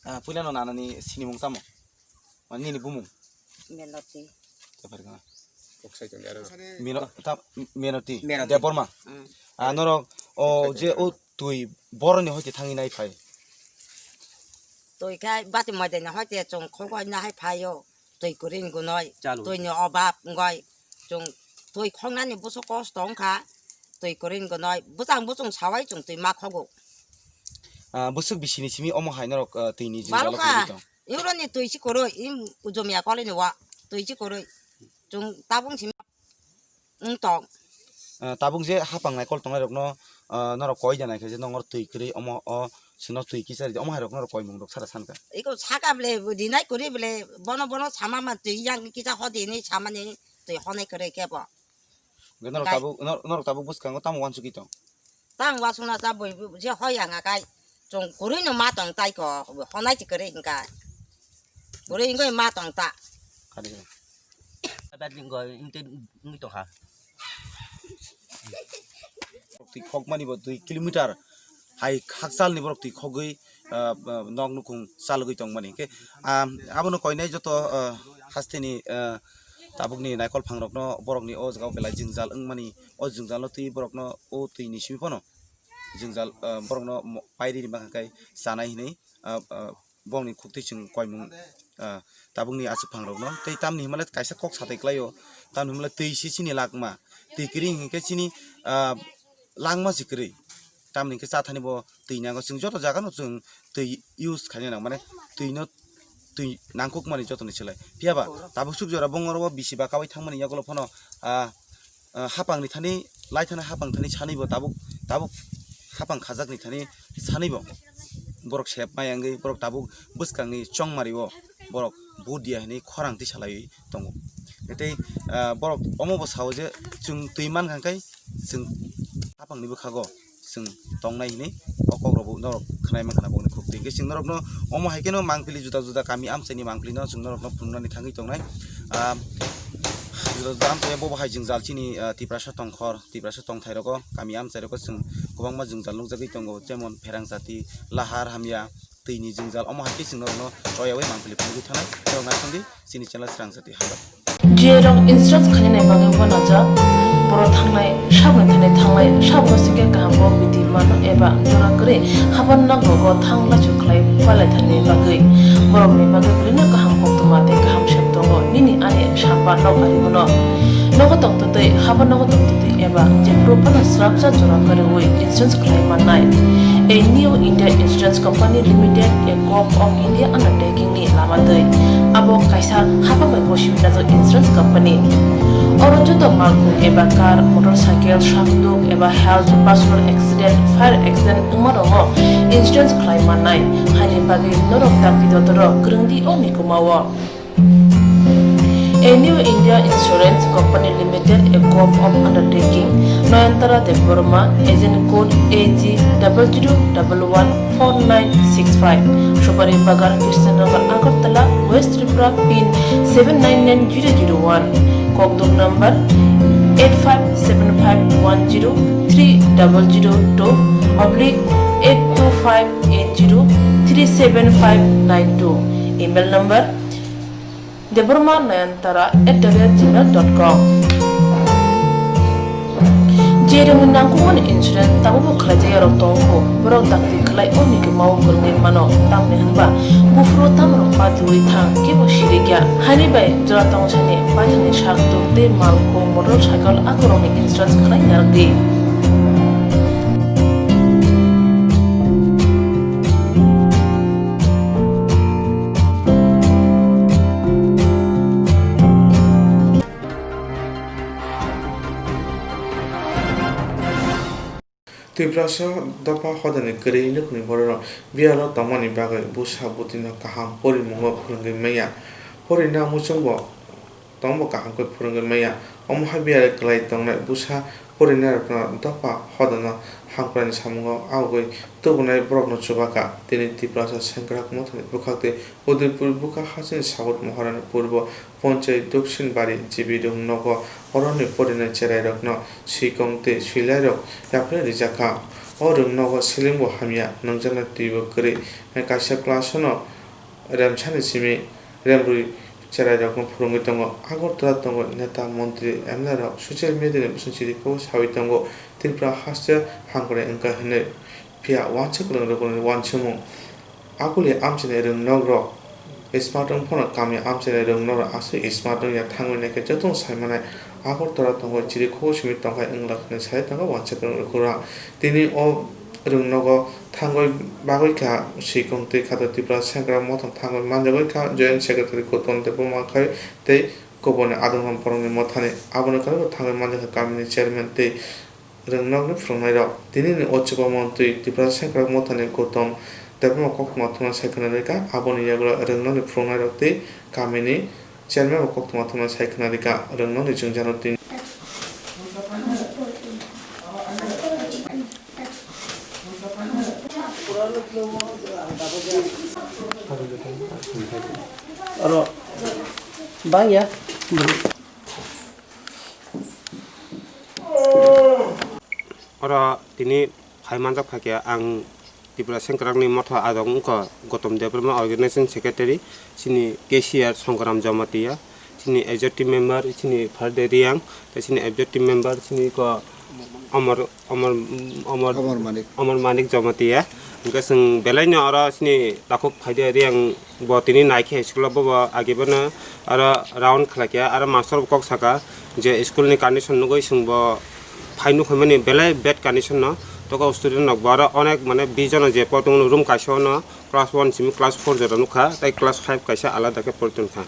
Ah, puilano nanani sinimung tamo? Mane nini bumung? Menoti. Mino-, ta-, Menoti. Menoti. Debbarma. Mm. Ah, norok o je o twi boroni hoite thangwi nai phai. Twi khai bati moidani hoite chwng khogwi nahai phaio. Twi kwrwini gunoi. Twi ni obab wngoi. Chwng twi khoknani buso kosto wngkha. Twi kwrwini gunoi. Bwchang buchung sawai chwng twi ma khogo. Ah, bwswk bisini simi omo hai norok, ah, twi ni jwngjalo. Balokha. Khogwi tong. Iwroni twi si kwrwi, im ujom ya kolini wa, twi si kwrwi. Chwng tabung si wng tong. Ah, tabuk je hapang naikol tongnai rokno, ah, norok koi da naikhe je nongor twi kwrwi omo o sino twi kisa ridi, omo hai rok norok koi mung rok sara sankha. Iko saka bele rinai kwrwi bele bono bono sama ma twi yang kisa hodi hinwi samani twi honai kwrwi kebo. Hwnkhe norok tabuk, nor-, norok tabuk bwskango tamo uansugwi tong? Tang uansukna cha bui, bui, je hoi ang akai. Chwng kwrwino ma tong tai ko, honai chi kwrwi hwnkha. Kwrwi wngwi ma tong ta. Kadi kwrwi. Kadi wngwi tong ha. Twi khokmani bo dui kilometer hai hakchalni borok twi khogwi, ah, ah, nok nukhung chalogwi tongmani. Hwnkhe, ah, abono koinai joto, ah, hasteni, ah, tabukni naikol phangrokno borokni o jaga o belai jwngjal wngmani, o jwngjalo twi borokno o twi ni simi phano jwngjal, ah, borokno mo-, pairi ri mankha khe chanai hinwi, ah, ah, borokni khuktwi chwng koimung, ah, tabukni aswk phangrokno. Tei tamni himle kaisa kok satai klaio, tamni himle twi se chini lakma, twi kwrwi hinkhe chini, ah, langma se kwrwi. tamni hwnkhe cha thani bo twi nango. Chwng joto jaga no chwng twi use khaina nang, mane twi no, twi nangkuk mani jotoni slai. Phiya ba tabuk suk jora bongor o bisi ba kabai thangmani yagulo phano, ah, ah, hapang ni thani, lai thani hapang thani sanwi bo tabuk, tabuk hapang khajak ni thani sanwi bo borok sep mai wngwi borok tabuk bwskang ni chongmari o borok vote diya hinwi khorang twi salaiwi tongo. Tei, ah, borok omo bo sao je chwng twi mankha khe chwng hapang ni bwkhago chwng tongnai hinwi o kok rok bo norok khwnai mankha na bongni khuk twi. Hwnkhe chwng norok no omo hai kheno mangpili juda juda kami amchai ni mangpili no chwng norok no phunuknani thangwi tongnai. Ah, juda juda amchai bobo hai jwngjal chini, ah, Tiprasa tongkhor, Tiprasa tongthai rogo kami amchai rogo chwng kwbangma jwngjal nukjagwi tongo, jemon Pherang jati, Lahar hamya, twi ni jwngjal, omo hai khe chwng norokno choyaui mangpili phunugwi thanai, norok naisingdi chini channel Srang Jati Hambai. Jerok insurance khainani bagwi uanajak, borok thangnai, saboni thani thangnai, saboni sikhe kaham bo bidi mano eba jora kwrwi haban nogo thang laichuk khlai palaithani bagwi. Borokni bagwi bwrwino kaham koktwma tei kaham sep tongo, nini ani samba nok ari bono. Nogo tongtwtwi, haban nogo tongtwtwi eba jephuru phano swrapsa jora kwrwi insurance khlai mannai. A New India Insurance Company Limited, a Gov of India undertaking ni lama twi. Abo kaisa hapang bai gosiwi najak insurance company. Oro joto malkhung eba car, motorcycle, sakduk eba health, personal accident, fire accident wngma rokno insurance khlai mannai. Haini bagwi norok dakti dotoro kwrwngdi o mikuma o. A New India Insurance Company Limited, a Gov of Undertaking, Nayantara Debbarma, agent code A G double zero double one four nine six five, Supari Bagan, Krishnanagar, Agartala, West Tripura, pin seven nine nine zero zero one, kokduk number eight five seven five one zero three double zero two oblique eight two five eight zero three seven five nine two, email number Debbarma Nayantara at the rate gmail dot com. Jerokni nangkukmani insurance tabukbo khlaijak yarok tongo, borok dakti khlai o mikuma o kwrwngwi mano, tamni hwnba buphuru tamrok patiwi thang kebo sirikya. Haini bai jora tongsani paithakni sak tuk tei malkhung motorcycle akorokni insurance khlai narwkdi. Tiprasa dopha hodani kwrwi nukni bororok biyalo tongmani bagwi bwsa bwtwino kaham porimungo phwrwngwi manya. Porina muchungbo tongbo kaham khe phwrwngwi manya. Omo hai biyalo kwlai tongnai bwsa porinairokno dopha hodano hamkraini samungo awgwi tubunai borokno chubakha. Tini Tiprasa sengkrak mothani bwkhak tei Udaipur bwkha hasteni South Maharani Purbo Ponchai Dakshin Bari G B Rung nogo oroni porinai cherairokno swikong tei swilairok yapharwi rijakha. O rung nogo sling bo hamya, nungjaknai twibo kwrwi. Kaisa class-o no remsani simi remrwi cherairokno phwrwngwi tongo. Agartala tongo neta, montri, M L A rok social media ni bising chiri kok sawi tongo Tripura haste hamkrai wngkha hinwi. Phiya uansa kwrwng rokni uansukmung. Akuli amchaini rwngnokrok smart wng phano kami amchaini rwngnokrok aswk smart wngya thangwi naikhe jotono saimanai. Agartala tongwi chiri khubo simi tongkhai wngla hwnwi sai tongo uansa kwrwng rwkhura. Tini o rwngnogo thangwi bagwi kha swikong tei khato Tripura sengkrak mothang thangwi manjagwi kha Joint Secretary Gautam Debbarma khai tei kubuni adongram borokni mothani. Aboni karibo thangwi manjakha kamini chairman tei rwngnokni phwrwngnairok. Tinini o chubamu twi Tiprasa sengkrak mothani Gautam Debbarma koktwma thumna sai khwna rwkha, aboni yagulo rwngnokni phwrwngnairok tei kamini chairman bo koktwma thumna sai khwna rwkha. Rwngnokni jwngjal twi oro bangya. Oro tini phai manjak phaikhe ang Tripura Sengkrakni motha adong wngkha Gautam Debbarma, Organization Secretary, chini cashier Songkaram Jamatia, chini executive member chini Farde Riang, tei chini executive member chini ko Amar, Amar, Amar, Amar Manik. Amar Manik Jamatia. Hwnkhe chwng belaino oro chini takhuk phaide Riang bo tini naikhe school o, bobo agibano aro round khlaikha, aro master bo kok saka je school ni condition nugwi chwngbo phai nukhuimani belai bad condition no, Toko student rok bo aro onek mane bish jona je por tongmani room kaisa o no class one simi class four jora nukha, tei class five kaisa alada khe pori tongkha.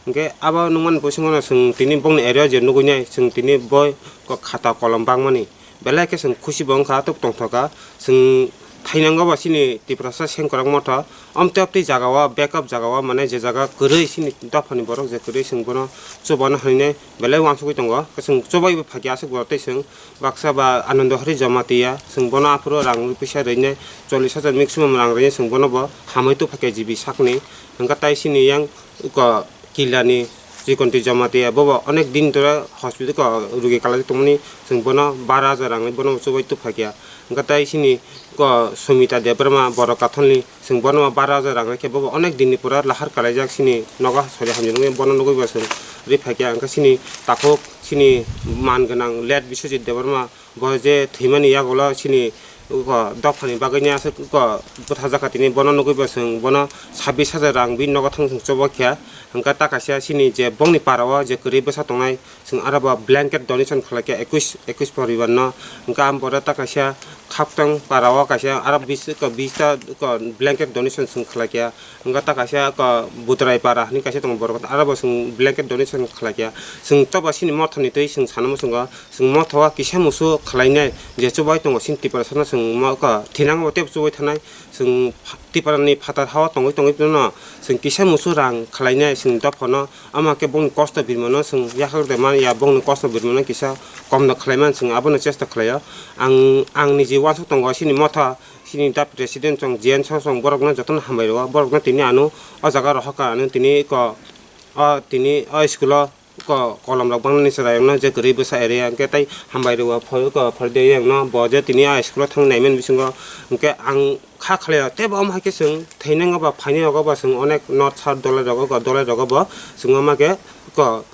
Hwnkhe abo nukmani bisingo no chwng tini bongni area o je nugui nai, chwng tini bo ko khata kolom bangmani belai khe chwng khusi bo wngkha, tok tongthokha. Chwng thainango bo chini Tiprasa sengkwrak motha. Amtwi amtwi jaga o, backup jaga o, mane je jaga kwrwi chini dophani borok je kwrwi, chwng bono chubano hinwi belai uansugui tongo. Chwng chubai bo phakya aswk borok tei chwng baksa ba Anando Hari Jamatia, chwng bono aphuru rang rwpisa rwinai chollish hajar maximum rang rwinai chwng bono bo hamwi tubuphaikha G B sakni. Hwnkhe tai chini yang ko Kilani Chikonti Jamatia bobo onek din tora hospital ko rugi kalai tongmani, chwng bono bara hajar rang rwi bono chubai tubuphaikha. Hwnkhe tai chini ko Sumita Debbarma Borok Katholni, chwng bono bara hajar rang rwi khe bobo onek dinni pura lahar kalaijak chini nogo sori hamjak nukya, bono nugui bo chwng rwi phaikha. Hwnkhe chini takhuk chini man gwnang late Biswajit Debbarma bo je thwimani yagulo chini uko dophani bagwini aswk uko bwthajak kha, tini bono nugui bo chwng bono sabbish hajar rang bini nogo thang chwng chobokya. Hwnkhe ta kaisa chini je bongni para o je kwrwi bwsa tongnai, chwng aro bo blanket donation khlaikha ekwis, ekwis poribar no. Hwnkhe ang bodo ta kaisa Khaptang para o kaisa aro bis, uko bis ta uko blanket donation chwng khlaikha. Hwnkhe ta kaisa uko Budrai para hinwi kaisa tongo borok, aro bo chwng blanket donation khlaikha. Chwng tobo chini mothani twi chwng sana muchungo. Chwng motha o kisa musu khlainai je chubai tongo chini Tiprasano, chwng mo kha thinango tei chubai thanai. Chwng Tiprani phatar hao tongwi tongwi phano chwng kisa musu rang khlainai chwng dophano, ama khe bongni kosto birmano chwng yakhak de man ya, bongni kosto birmano kisa komno khlaiman chwng abono chesta khlaio. Ang, ang niji uansuk tongo chini motha, chini dap president chwng J N song borokno jotono hambai rwo, borokno tini ano o jaga rohor ka ano tini ko o tini o school o ko kolom rok bangmani chwrai wngno je kwrwi bwsa area hwnkhe tei hambai rwo phoi ko phoi de wngno bo je tini a school o thang naimani bisingo hwnkhe ang kha khlaio tei bo omo hai khe chwng thwinai wngkha ba phainai wngkha ba chwng onek north south dolai rogo ko dolai rogo bo chwng omo khe ko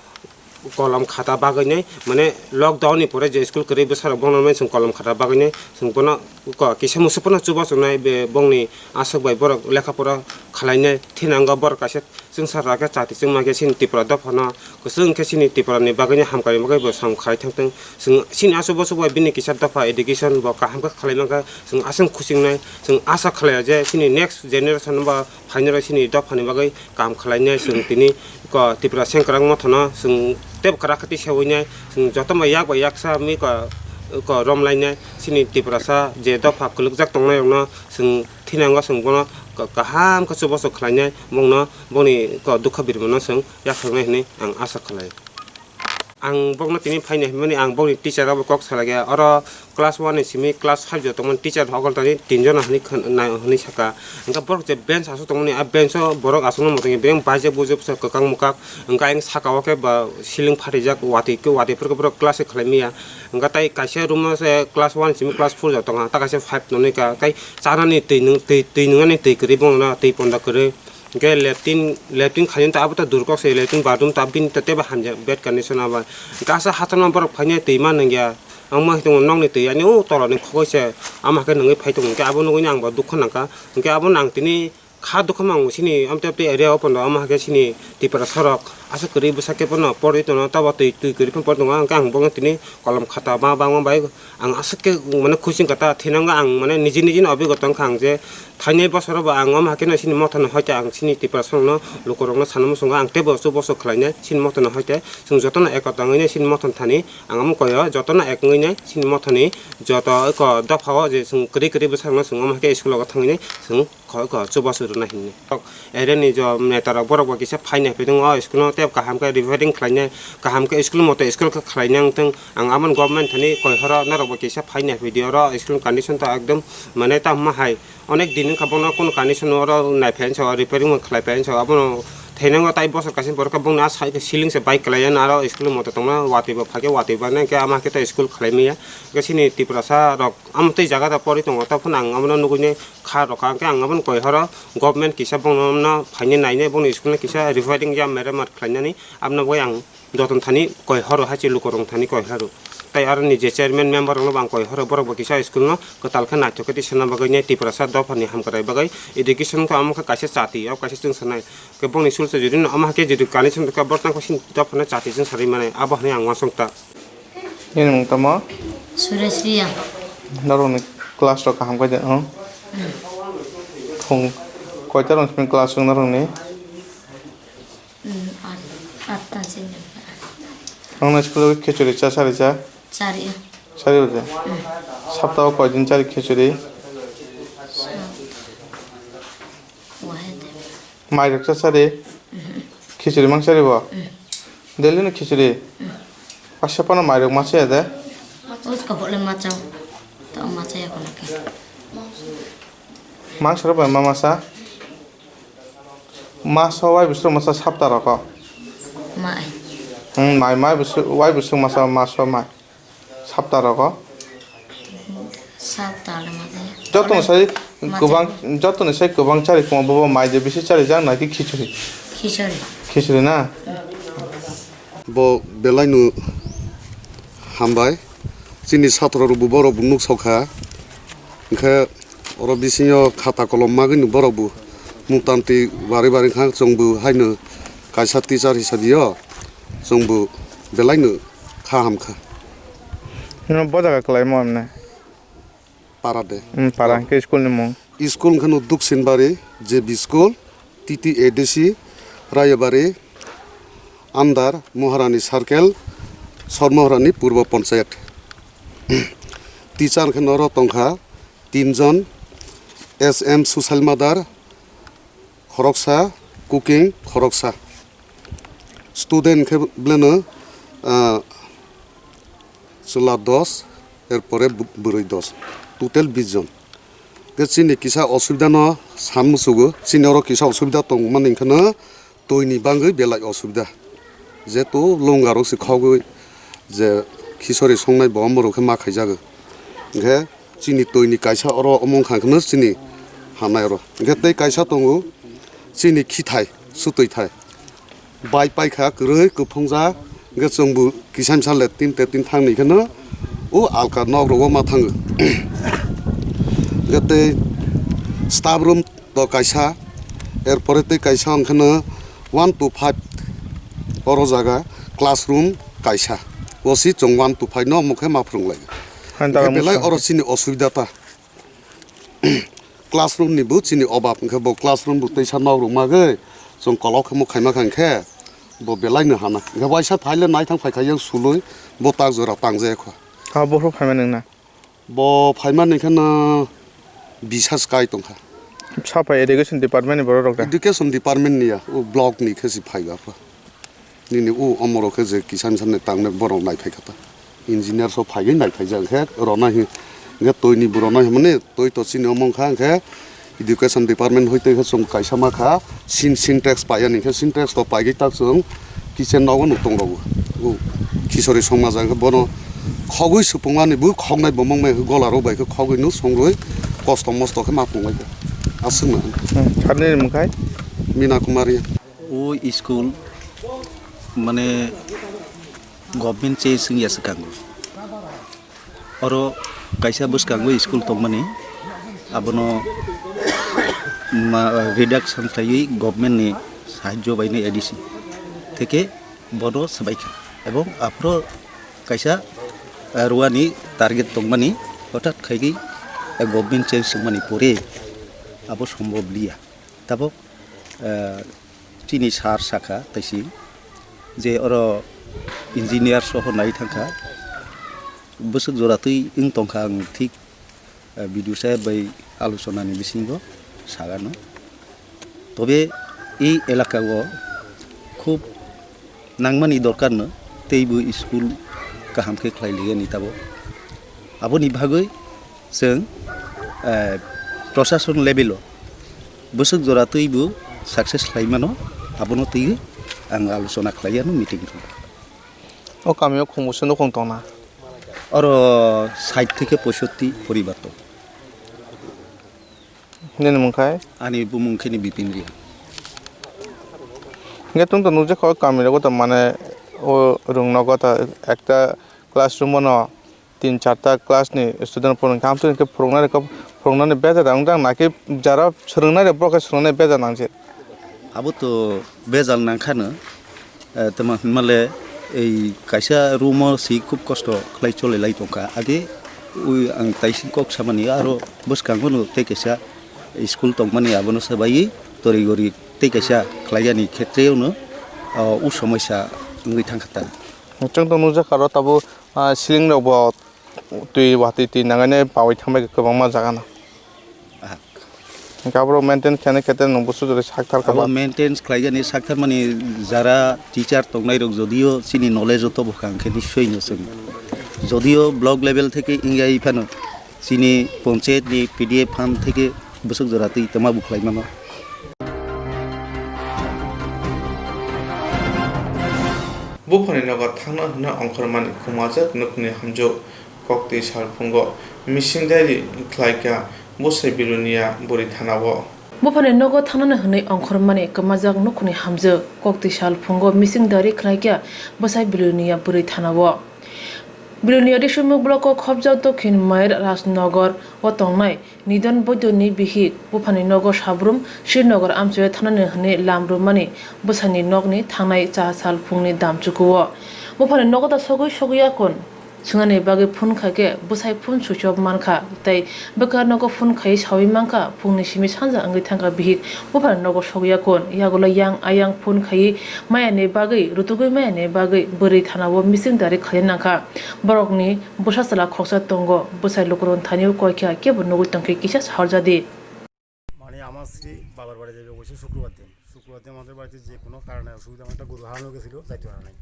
kolom khata bagwi nai mane lockdown ni pore je school kwrwi bwsa rok bono mane chwng kolom khata bagwi nai chwng bono ko kisa musu phano chubachu nai be bongni aswk bai borok lekha pora khlai nai thwinai wngkha borok kaisa. Chwngsa rwkhe chati chwngma khe chini Tripura dophano kwchwng khe chini Tripurani bagwino hamkari bagwi bo samung khai thangthwng. Chwng chini aswk bwswk bai bini kisa dopha education bo kaham khe khlai mankha, chwng aswk khusi wngnai. Chwng asa khlaio je chini next generation bo phainai rok chini dophani bagwi kaham khlainai. Chwng tini ko Tripura sengkwrak mothano chwng teibo kwrak khe tisa winai. Chwng jotono yak bai yaksa wngwi ko, ko romlainai. Chini Tripurasa je dopha kwlwkjak tongnai rokno chwng thinango chwng bono ka-, kaham khe chubachu khlainai, bongno, bongni ko dukha birmano chwng yakhwrwngnai hinwi ang asa khlai. Ang bokno tini phainai hinmani ang bokni teacher rokbo kok salai kha. Oro class one ni simi class five jotongmani teacher hokol tani tinjon hinwi khn-, nai-, hinwi saka. Hwnkhe borok je bench aswk tongmani, a bench o borok aswkno mwtangwi bebak baijak bujak kwchak kwkang mwkak. Hwnkhe ayang saka o khe ba ceiling phatijak, watwi khe, watwi phuru khe borok class khe khlai manya. Hwnkhe tai kaisa room o se class one simi class four jotong ha, ta kaisa five tonwi ka, tai chanani twi nung, twi, twi nungnani twi kwrwi bongno, twi ponda kwrwi. Hwnkhe latrine, latrine khainani ta abo ta durkok se, latrine bathroom ta bini ta teibo hamjak bad condition abo. Hwnkhe asa hachano borok phainai twi ma nungya. Ang ma hitung nokni twi ani o tolani khogoi se ama khe nungwi phai tongo. Hwnkhe abo nugwini ang bo dukha nangkha. Hwnkhe abono ang tini kha dukha mang chini amtwi amtwi area o pono ama khe chini Tiprasa rok aswk kwrwi bwsa khe pono porwi tono, tabo twi, twi kwrwi phano porwi tongo. Hwnkhe ang bono tini kolom khata ma bangma bai ang aswk khe mane khusi wngkha ta, thinango ang mane niji niji no obigota wngkha ang je thainai bosoro bo ang omo hai kheno chini mothano hoite ang chini Tiprasa rokno lukurokno sana muchungo ang teibo chubachu khlainai chini mothano hoite chwng jotono ekota wngwi nai chini mothani thani ang omo koi o jotono ek wngwi nai chini mothani joto eko dopha o je chwng kwrwi kwrwi bwsarokno chwng omo hai khe school o thangwi nai chwng kho-, kho-, chubachu rwna hinwi. Area ni jo neta rok borok bo kisa phainai phi tongo o school no tei kaham khe referring khlainai, kaham khe school moto school khe khlainai wngthung. Ang aboni government thani koi horo norok bo kisa phainai phi di oro school condition to ekdom mane tamo hai onek din wngkha bono kunu condition oro nai phai sa referring bo khlai phai sa abono thainango tai bosor kaisa borok khe bongni a side ceiling se bai kwlai ya aro school moto tongma watwi bo phai khe watwi bai nai khe ama khe ta school khlai manya khe chini Tiprasa rok amtwi jaga da pori tongo, tei phano ang abono nugwi nai kha rwkha, hwnkhe ang abono koi horo government kisa bono phainai nainai, bono school no kisa referring ya meremat khlainani, abono bai ang joton thani koi horo hai se lukurok thani koi horo. Tei aroni je chairman member rokno bo ang koi horo, borok bo kisa school no kwtal khe naithok khe tisana bagwi nai Tiprasa dophani hamkrai bagwi education khe omo khe kaisa chati, o kaisa chwngsanai. Khe bongni sulsa jodi no omo hai khe jodi condition khe borok tang khe sini dophano chati chwngsarwi mani, abo hinwi ang uansuk ta. Nini mung tamo? Suresh Riya. Norokni Class rok kaham khe de, hmm? Phung koita rok simi class wngna rokni? Hmm, at-, atta se. Nokni school o khichuri cha sari cha? Chari. Chari baje? Hmm. Sapta o koi din chari khichuri? Sap-, wahe de. Mairok cha sari? Mhm. Khichuri mang sari bo? Mhm. Daily no khichuri? Mhm. Paisa phano mairok ma chaya de? Usko hole ma chao. To ma chaya kono ke. Mang saro bai ma masa? Maso wai bisro masa sapta roko? Ma ai. Hmm, mai, mai bisro, wai bisro masa, maso mai. Sapta rogo. Sapta le mate. Joto no sai Mate. Kwbang, joto no sai kwbang chari koma bobo mai de bisi chari jak naki khichuri. Khichuri. Khichuri na? Bo belai no hambai. Chini satro rok bo borok bo nuk sokha. Hwnkhe oro bisingo khata kolom magwino borok bo mutanti bari bari kha chwng bo haino kaisa teacher hisabe o chwng bo belai no kha ham kha. Hino bo jaga kwlaimo amne? Para de. Hmm, para hwnkhe school ni mung? School hwnkhe no Duksinbari J B school, T T A D C, Rayabari, under Moharani Circle, Sormoharani Purbo Panchayat. Teacher hwnkhe noro tongkha tinjon, S M Social Mother, khoroksa, cooking khoroksa. Student khe beleno, ah, chwla dos, erpore bu-, bwrwi dos, total bis jon. Khe chini kisa osubida no san musugo, chini oro kisa osubida tongmani hwnkhe no twi ni bagwi belai osubida. Jeto lunga rok se khogwi je khichuri songnai bo omorok khe ma khaijago. Hwnkhe chini twi ni kaisa oro omo wngkha hwnkhe no chini hanai oro. Hwnkhe tei kaisa tongo chini khithai, sutwi thai. Bai paikha kwrwi kwphungjak, hwnkhe chwngbo kisa misa le tin te tin thangni kheno o alka nok rogo ma thango. Hwnkhe tei staff room to kaisa, erpore tei kaisa hwnkheno one to five oro jaga classroom kaisa. O si chwng one to five no omo khe ma phwrwng lai. Hwnda Hwnkhe belai musa. Oro chini osubida ta. Classroom ni bo chini obab, hwnkhe bo classroom bo teisa nok rok magwi chwng kolok khe mo khaima kha, hwnkhe bo belai no hana. Hwnkhe waisa phai le naithang phai kha yang sului bo tak jora tang jaya kho. Ha, bohrok phaima nang na? Bo phaima ni khe no bisas kai tong kha. Saphai education department ni borok rok da? Education department ni ya, o block ni khe si phai ba pha. Nini o omoro khe je kisa misa ni tangnai borok nai phai kha ta. Engineer so phai nai phai jak khe rona hi, hwnkhe twi ni bo rona hi mani twi to chini omo wng kha, hwnkhe education department hoi twi khe chwng kaisa ma kha sin-, Sintex pai ani khe Sintex to paigwi tak chwng kitchen nogo nuk tong rogo. O khichuri songma jak khe bono khogwi supung ani bo khoknai bo mong mai gola rok bai khe khogwi no songrwi kosto mosto khe ma phung lai kha. Aswk no. Hmm, sir ni mung khai? Mina Kumari. O school mane government change wngya swkango. Oro kaisa bwskango school tongmani, abono ma-, reduction khlaiwi government ni sahajjo bai ni A D C theke bono swbaikha, ebong aphuru kaisa, eh, ruani target tongmani, hothat khaigwi, eh, government change wngmani pore abo sombhob liya. Tabok, eh, chini sir sakha taisi je oro engineer soho nai thangkha, bwswk jora twi wng tongkha ang thik, eh, B D O saheb bai alochona ni bisingo sagano. Tobe ei elaka o khub nangmani dorkar no, tei bo school kaham khe khlai liya ni tabok. Aboni bagwi chwng, eh, prosason level o bwswk jora twi bo success khlai mano, abono twi ang alochona khlai ano meeting room. O kami o khung bwswk nukhung tong na? Oro sait theke poisotti poribar tong. Nini mung khai? Ani bumung khe ni Bipin Reang. Hingke tong tong nukjakha o kami rogo to mane o rung nogo to ekta classroom o no tin charta class ni student phurung khe amtwi hingke phurungnai rok phurungnani beja da wng jang naki jara swrwngnai rok bo khe swrwngnai beja nang je. Abo to bejal nangkhano, eh, tamo hinmale ei kaisa room o si khub kosto khlai chole lai tongkha. Age Ui, ang taising kok samani aro bwskango no tei kaisa school tongmani abono swbaiwi tori gori tei kaisa khlaiyani khetreo no, o, u somosya wngwi thangkha ta. Chwng tong nukjakha aro tabuk, ah, ceiling rok bo twi watwi twi nangani pawi thangbai kwbangma jaga no. Ah. Hwnkhe aborok maintenance khainai khe nwng busu jora sakthar kha ba? Abo maintenance khlaijani sakthar mani jara teacher tongnai rok jodio chini knowledge o tobo kha hwnkhe nischoi no chwng. Jodio block level theke wngya iphano chini ponchayat ni P D A fund theke bwswk jora twi tama bukhlai mano. Buphani nogo thangna hwnwi ongkhormani kwmajak nukhungni hamjwk. Koktwi salphungo missing diary khlaikha bwsai Bilonia bwrwi thanao. Buphani nogo thangnani hwnwi ongkhormani kwmajak nukhungni hamjwk. Koktwi salphungo missing diary khlaikha bwsai Bilonia bwrwi thanao. Bilonia Risumuk block o khopjak Dokhin Mair Rajnagar o tongnai Nidon Boidoni bihik buphani nogo sabrum Srinagar amchaio thanani hwnwi lam rwmani bwsaini nokni thangnai cha sal phungni damchukuo. Buphani nogo ta sogwi sogwi yakun swngnani bagwi phone kha khe bwsai phone switch off mankha tei bwkha nogo phone khaiwi saui mankha phungni simi sanja wngwi thangkha bihik buphani nogo sogwi yakun yagulo yang ayang phone khaiwi mayani bagwi rutugwi mayani bagwi bwrwi thanao missing diary khaina nangkha. Borokni bwsa chwla khoroksa tongo, bwsai lukurokni thanio koi kha, kebo nugwi tongkhe kisa sahorjadi. মানে আমার স্ত্রী বাবার বাড়ি যাবে বলছে শুক্রবার দিন। শুক্রবার দিন আমাদের বাড়িতে যে কোনো কারণে অসুবিধা, আমার একটা গরু হারানো গেছিল, যাইতে পারে নাই।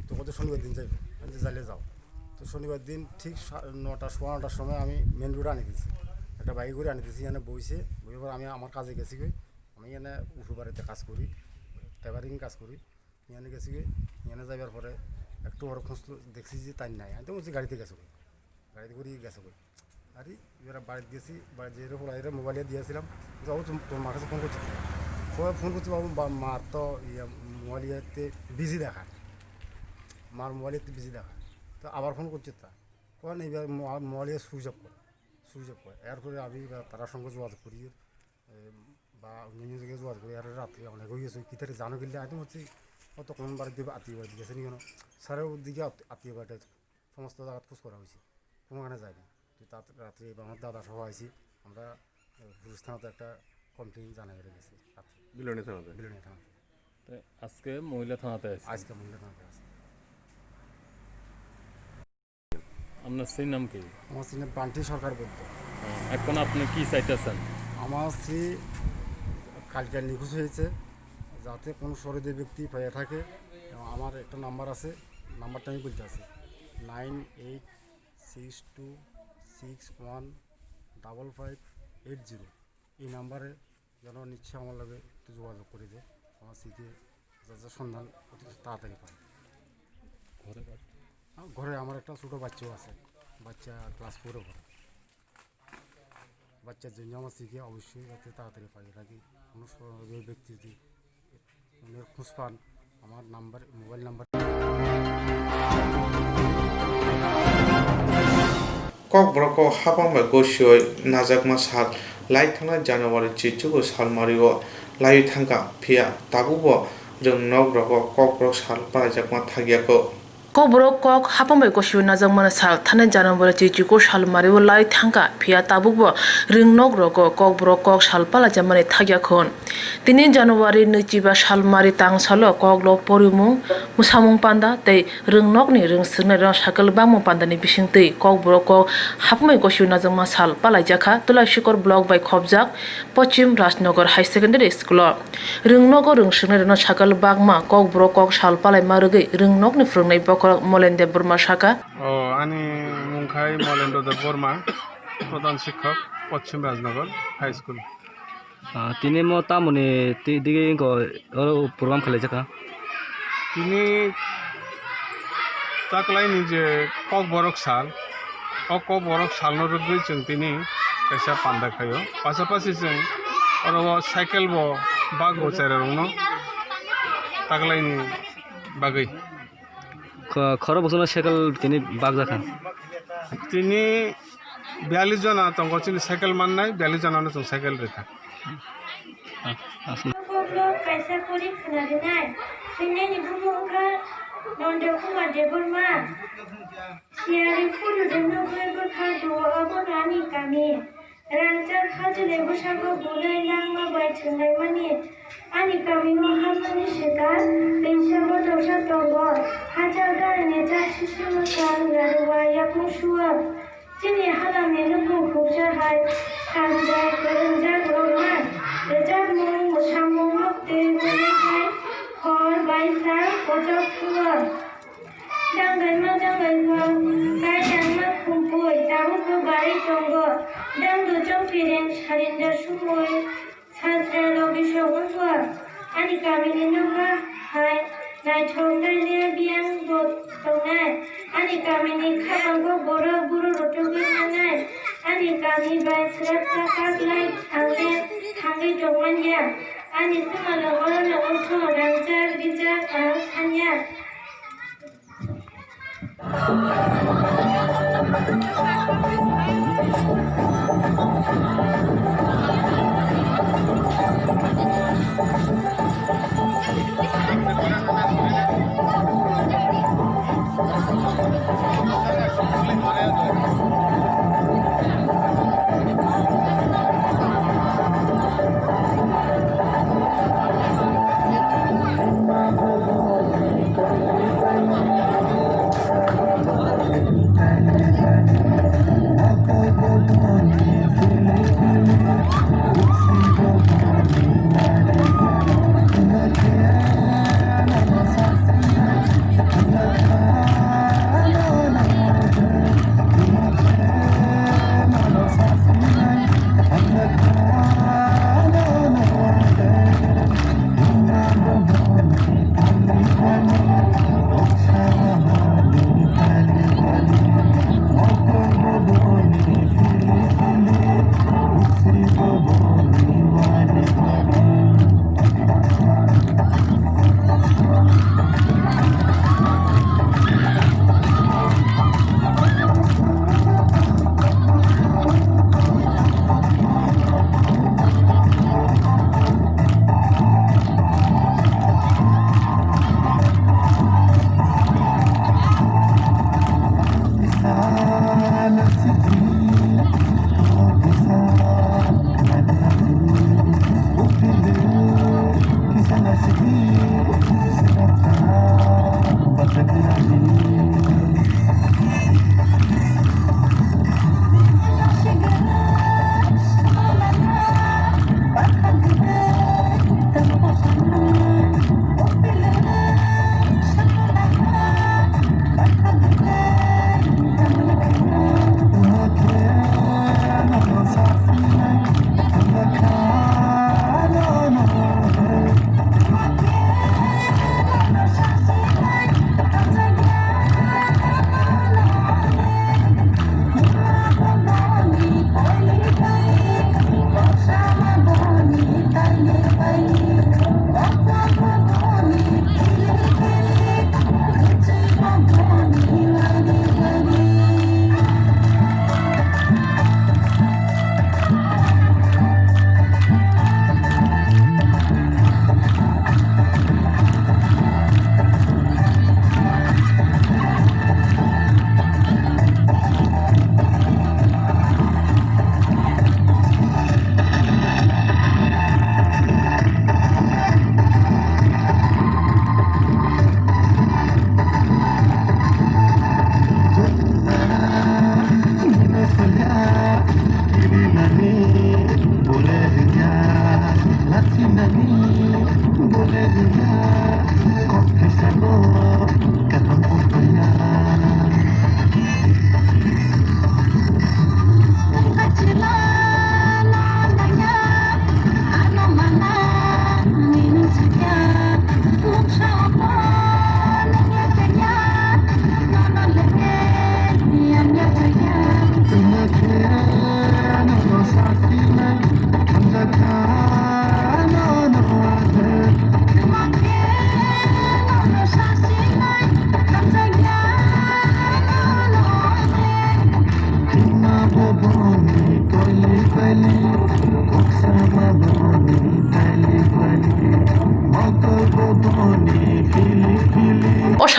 তো কত শনিবার দিন যাইবো, আমি যে যাইলে যাও। তো শনিবার দিন ঠিক সা-, নটা, সোয়া নটার সময় আমি মেন রোডে আনি দিছি, একটা বাইকে করে আনি দিছি। এখানে বইছে, বইয়ে পর আমি আমার কাজে গেছি কই, আমি এখানে উঠু বাড়িতে কাজ করি, টেলারিং কাজ করি। ইয়ানে গেছি গই, ইয়ানে যাইবার পরে একটু বড় খুঁজলো, দেখছি যে তাই নাই। আমি তো বলছি গাড়িতে গেছে গই, গাড়িতে করে গেছে গই। আরে এবার বাড়িতে গেছি, বাড়িতে যেয়ে ফোন এর মোবাইল দিয়েছিলাম, যে বাবু তোর মার কাছে ফোন করছে। ফোন করছে বাবু, মার তো ইয়ে মোবাইল ইয়েতে বিজি দেখা, মার মোবাইল ইয়েতে বিজি দেখা। তো আবার ফোন করছে তা, কোন এবার মোবাইল ইয়ে সুইচ অফ করে, সুইচ অফ করে। এরপরে আমি এবার তার সঙ্গে যোগাযোগ করি, বা অন্যান্য জায়গায় যোগাযোগ করি। আর রাত্রে অনেক হয়ে গেছে, কি তারিখ জানো কিনলে আইতে হচ্ছে, কত কোন বাড়িতে আত্মীয় বাড়িতে গেছে নি কেন? সারা ওদিকে আত্মীয় বাড়িতে সমস্ত জায়গা খোঁজ করা হয়েছে, কোনোখানে যায়নি। তো তাত রাত্রে এবার আমার দাদা সহ আইছি, আমরা পুলিশ থানাতে একটা কমপ্লেন জানাই রেখেছি রাত্রে। বিলোনিয়া থানাতে? বিলোনিয়া থানাতে। তো আজকে মহিলা থানাতে আছে? আজকে মহিলা থানাতে আছে। আপনার স্ত্রীর নাম কি? আমার স্ত্রীর নাম বান্টি সরকার বৈদ্য। এখন আপনি কি চাইতেছেন? আমার স্ত্রী কালকে নিখোঁজ হয়েছে, যাতে কোনো সহৃদয় ব্যক্তি পেয়ে থাকে। এবং আমার একটা নাম্বার আছে, নাম্বারটা আমি বলতে আছি, nine eight six two six one double five eight zero. এই নাম্বারে যেন নিচ্ছে আমার লগে একটু যোগাযোগ করে দে, আমার স্ত্রীকে যাতে সন্ধান অতি তাড়াতাড়ি পায়। ঘরে কার? আমার ঘরে আমার একটা ছোটো বাচ্চাও আছে, বাচ্চা ক্লাস ফোরে পড়ে। বাচ্চার জন্য আমার স্ত্রীকে অবশ্যই যাতে তাড়াতাড়ি পাই, নাকি কোনো সহৃদয় ব্যক্তি যদি মানে খোঁজ পান, আমার number, mobile number. Kokborok kok hapang bai gosioi najakma sal lai thangnai January chichugo salmario laiwi thangkha, phiya tabukbo rwngnok rogo Kokborok sal palaijakma thakya kho. Kokborok kok hapang bai gosioi najakmani sal thangnai January chichugo salmario lai thangkha, phiya tabukbo rwngnok rogo Kokborok kok sal palaijakmani thakya khon. Tini January nwichiba salmari tang salo koklo porimung, mwsamung panda tei rwngnokni rwngswrwngnairokno sakal bangmung pandani bisingtwi kokborok kok hapmai gosio najakma sal palaijakha Tulaisikor block bai khopjak Pochim Rajnagar High Secondary School-o. Rwngnogo rwngswrwngnairokno sakal bangma kokborok kok sal palaima rwgwi rwngnokni phwrwngnai bokhorok Molen Debbarma sakha. O, ani mung khai Molendra Debbarma, Pradhan Shikkok, Pochim Rajnagar High School. Ah, tini mo tamoni ti-, digi wngkha oro program khlaijakha? Tini taklaini je Kokborok sal, o Kokborok salno rwgwi chwng tini kaisa panda khaio. Pasapasi chwng oro o cycle bo bak bo cherai rokno taklaini bagwi. Kho-, khoro bosongno cycle tini bakjakha? Tini biyallis jona tongo chini cycle mannai, biyallis jonano chwng cycle rikha. Aswk. Kaisa pori khna rinai, swingnani bumung wngkha Nonda Kumar Debbarma. Tiyari phuru de nugwi bwkha duo, abono ani kami. Rangchak hachwlwi bwskango bunai langma bai thwnglaimani. Ani kamio hapmani swkang, teisa botorsa tongo. Hachal garini chak sisi mwchang, laruwa yakung suo. Chini halamni nukhung khuksa hai, kanjak kwrwngjak rokma. Rwchapmung, mwsamung, muktwi, kwrwi hai, hor bai sa kochok thuo. Danglaima danglaima, kai dangma khumpui, tabukbo barwi tongo. Dangdo chongpireng, sarindo sumui, sajra logisok wngkha. Ani kamini nokha hai naithok tainwi biyang bo tongnai. Ani kamini khapango borok buru rutugwi thangnai. Ani kami bai swrapsa kaklai thangle thangwi tongmanya. Ani swmalo orono wngkha rangchak rijak ang sanya.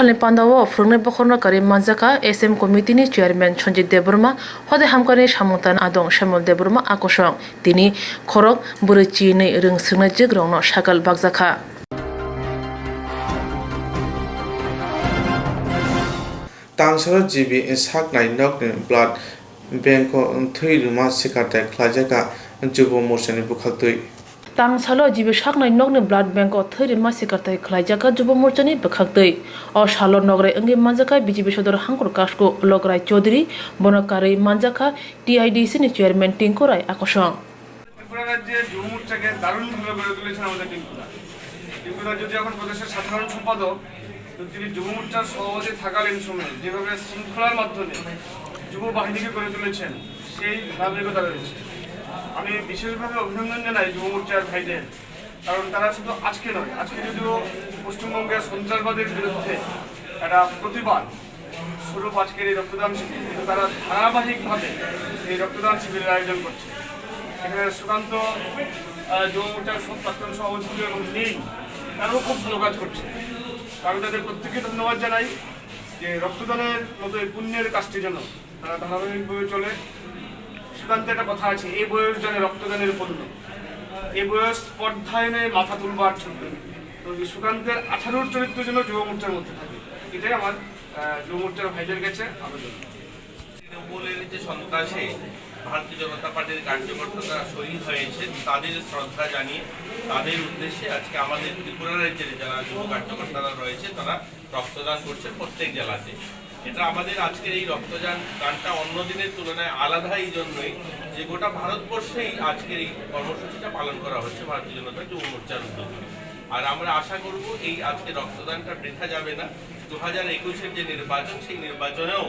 Ni pandao phwrwngnai bokhorno karwi manjakha S M committee ni chairman Sanjit Debbarma, hode hamkani samung tan adong Shyamol Debbarma akosong. Tini khorok bwrwi chinwi rwng swknai jwk rokno sakal bakjakha. Tangsalo G B saknai nokni blood bank o thwi rwma swkangtai khlaijak Jubo Morchani bwkhaktwi. Tangsalo G B saknai nokni blood bank o thwi rwma swkangtai khlaijak Jubo Morchani bwkhaktwi. O salo nokrai wngwi manjakha B J P sodor Hangkur Kasku Lokrai Chaudhary, bono karwi manjakha T I D C ni chairman Tinku Rai akosong. Tripura রাজ্যে যুব মোর্চাকে দারুণভাবে গড়ে তুলেছেন আমাদের টিঙ্কুদা। টিঙ্কুদা যদি এখন প্রদেশের সাধারণ সম্পাদক, তো তিনি যুব মোর্চার সভাপতি থাকালীন সময়ে যেভাবে শৃঙ্খলার মাধ্যমে যুব বাহিনীকে গড়ে তুলেছেন, সেই ধারাবাহিকতা রয়েছে। আমি বিশেষভাবে অভিনন্দন জানাই যুব মোর্চার ভাইদের, কারণ তারা শুধু আজকে নয়, আজকে যদিও পশ্চিমবঙ্গের সন্ত্রাসবাদের বিরুদ্ধে একটা প্রতিবাদ স্বরূপ আজকের এই রক্তদান শিবির, কিন্তু তারা ধারাবাহিকভাবে এই রক্তদান শিবিরের আয়োজন করছে। এখানে সুকান্ত, আহ, যুব মোর্চার সব প্রাক্তন সভাপতি ছিল এবং নেই, তারাও খুব ভালো কাজ করছে। আমি তাদের প্রত্যেককে ধন্যবাদ জানাই যে রক্তদানের মতো এই পুণ্যের কাজটি যেন তারা ধারাবাহিকভাবে চলে। সুকান্তের একটা কথা আছে, "এই বয়স জানে রক্তদানের পুণ্য, এই বয়স স্পর্ধায়নে মাথা তুলবার ছোট।" তো এই সুকান্তের আঠারোর চরিত্র যেন যুব মোর্চার মধ্যে থাকে, এটাই আমার, আহ, যুব মোর্চার ভাইদের কাছে আবেদন। তৃণমূলের যে সন্ত্রাসে ভারতীয় জনতা পার্টির কার্যকর্তারা শহীদ হয়েছেন, তাদের শ্রদ্ধা জানিয়ে, তাদের উদ্দেশ্যে আজকে আমাদের ত্রিপুরা রাজ্যের যারা যুব কার্যকর্তারা রয়েছে, তারা রক্তদান করছে প্রত্যেক জেলাতে। এটা আমাদের আজকের এই রক্তদান দানটা অন্য দিনের তুলনায় আলাদা এই জন্যই যে গোটা ভারতবর্ষেই আজকের এই কর্মসূচিটা পালন করা হচ্ছে ভারতীয় জনতা যুব মোর্চার উদ্যোগে। আর আমরা আশা করব এই আজকে রক্তদানটা বৃথা যাবে না। দু হাজার একুশের যে নির্বাচন, সেই নির্বাচনেও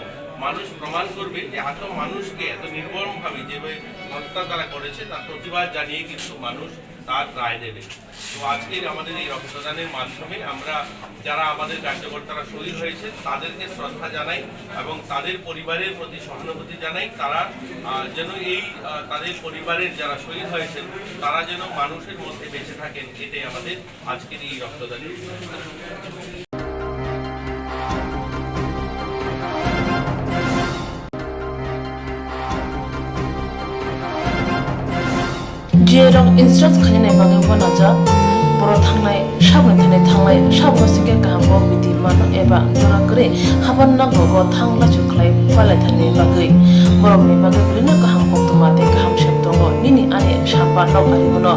মানুষ প্রমাণ করবে যে এত মানুষকে এত নির্মমভাবে যেভাবে হত্যা তারা করেছে, তার প্রতিবাদ জানিয়ে কিন্তু মানুষ তার রায় দেবে। তো আজকের আমাদের এই রক্তদানের মাধ্যমে আমরা যারা আমাদের কার্যকর্তারা শহীদ হয়েছে, তাদেরকে শ্রদ্ধা জানাই এবং তাদের পরিবারের প্রতি সহানুভূতি জানাই। তারা, আহ, যেন এই, আহ, তাদের পরিবারের যারা শহীদ হয়েছেন, তারা যেন মানুষের মধ্যে বেঁচে থাকেন, এটাই আমাদের আজকের এই রক্তদানের উদ্দেশ্য। Jerok insurance khainani bagwi uanajak, borok thangnai saboni thani thanglai, saboni singkhe kaham bo biti mano eba jora kwrwi haban nogo thang lachu khlai palai thani bagwi. Borokni bagwi belino kaham koktwma tei kaham sep tongo, nini ani samba nok ari bono.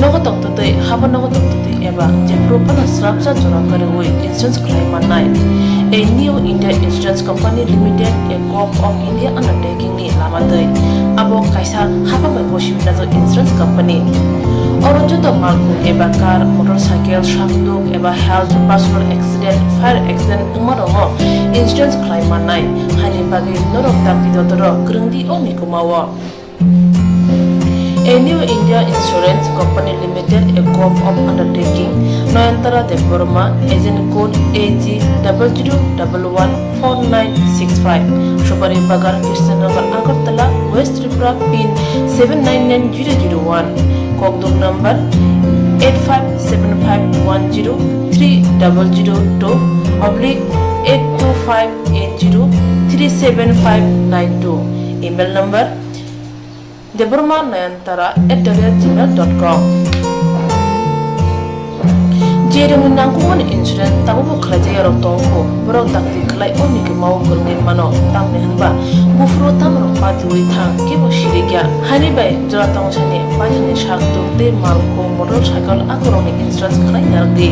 Nogo tongtwtwi, haban nogo tongtwtwi eba jephuru phano srapsa jora kwrwi insurance khlai mannai. A New India Insurance Company Limited, a Gov of India undertaking ni lama twi. Abo kaisa hapang bai bosi wngjak insurance company. Oro joto malkhung eba car, motorcycle, sakduk eba health, personal accident, fire accident wngma rokno insurance khlai mannai. Haini bagwi norok dakti dotoro kwrwng di o mikuma o. A New India Insurance Company Limited, a Gov of Undertaking, Noyantara Debbarma, agent code A G double zero double one four nine six five, Supari Bagan, Krishnanagar, Agartala, West Tripura, pin seven nine nine zero zero one, Kokduk number eight five seven five one zero three double zero two oblique eight two five eight zero three seven five nine two, email number Debbarma Nayantara at the rate gmail dot com. Jerokni nangkukmani insurance tabukbo khlaijak yarok tongkho, borok dakti khlai o mikuma o kwrwngwi mano, tamni hwnba buphuru tamrok patiwi thang kebo sirikya. Haini bai jora tongsani paithakni sakduk tei malkhung, motorcycle akorokni insurance khlai narwkdi.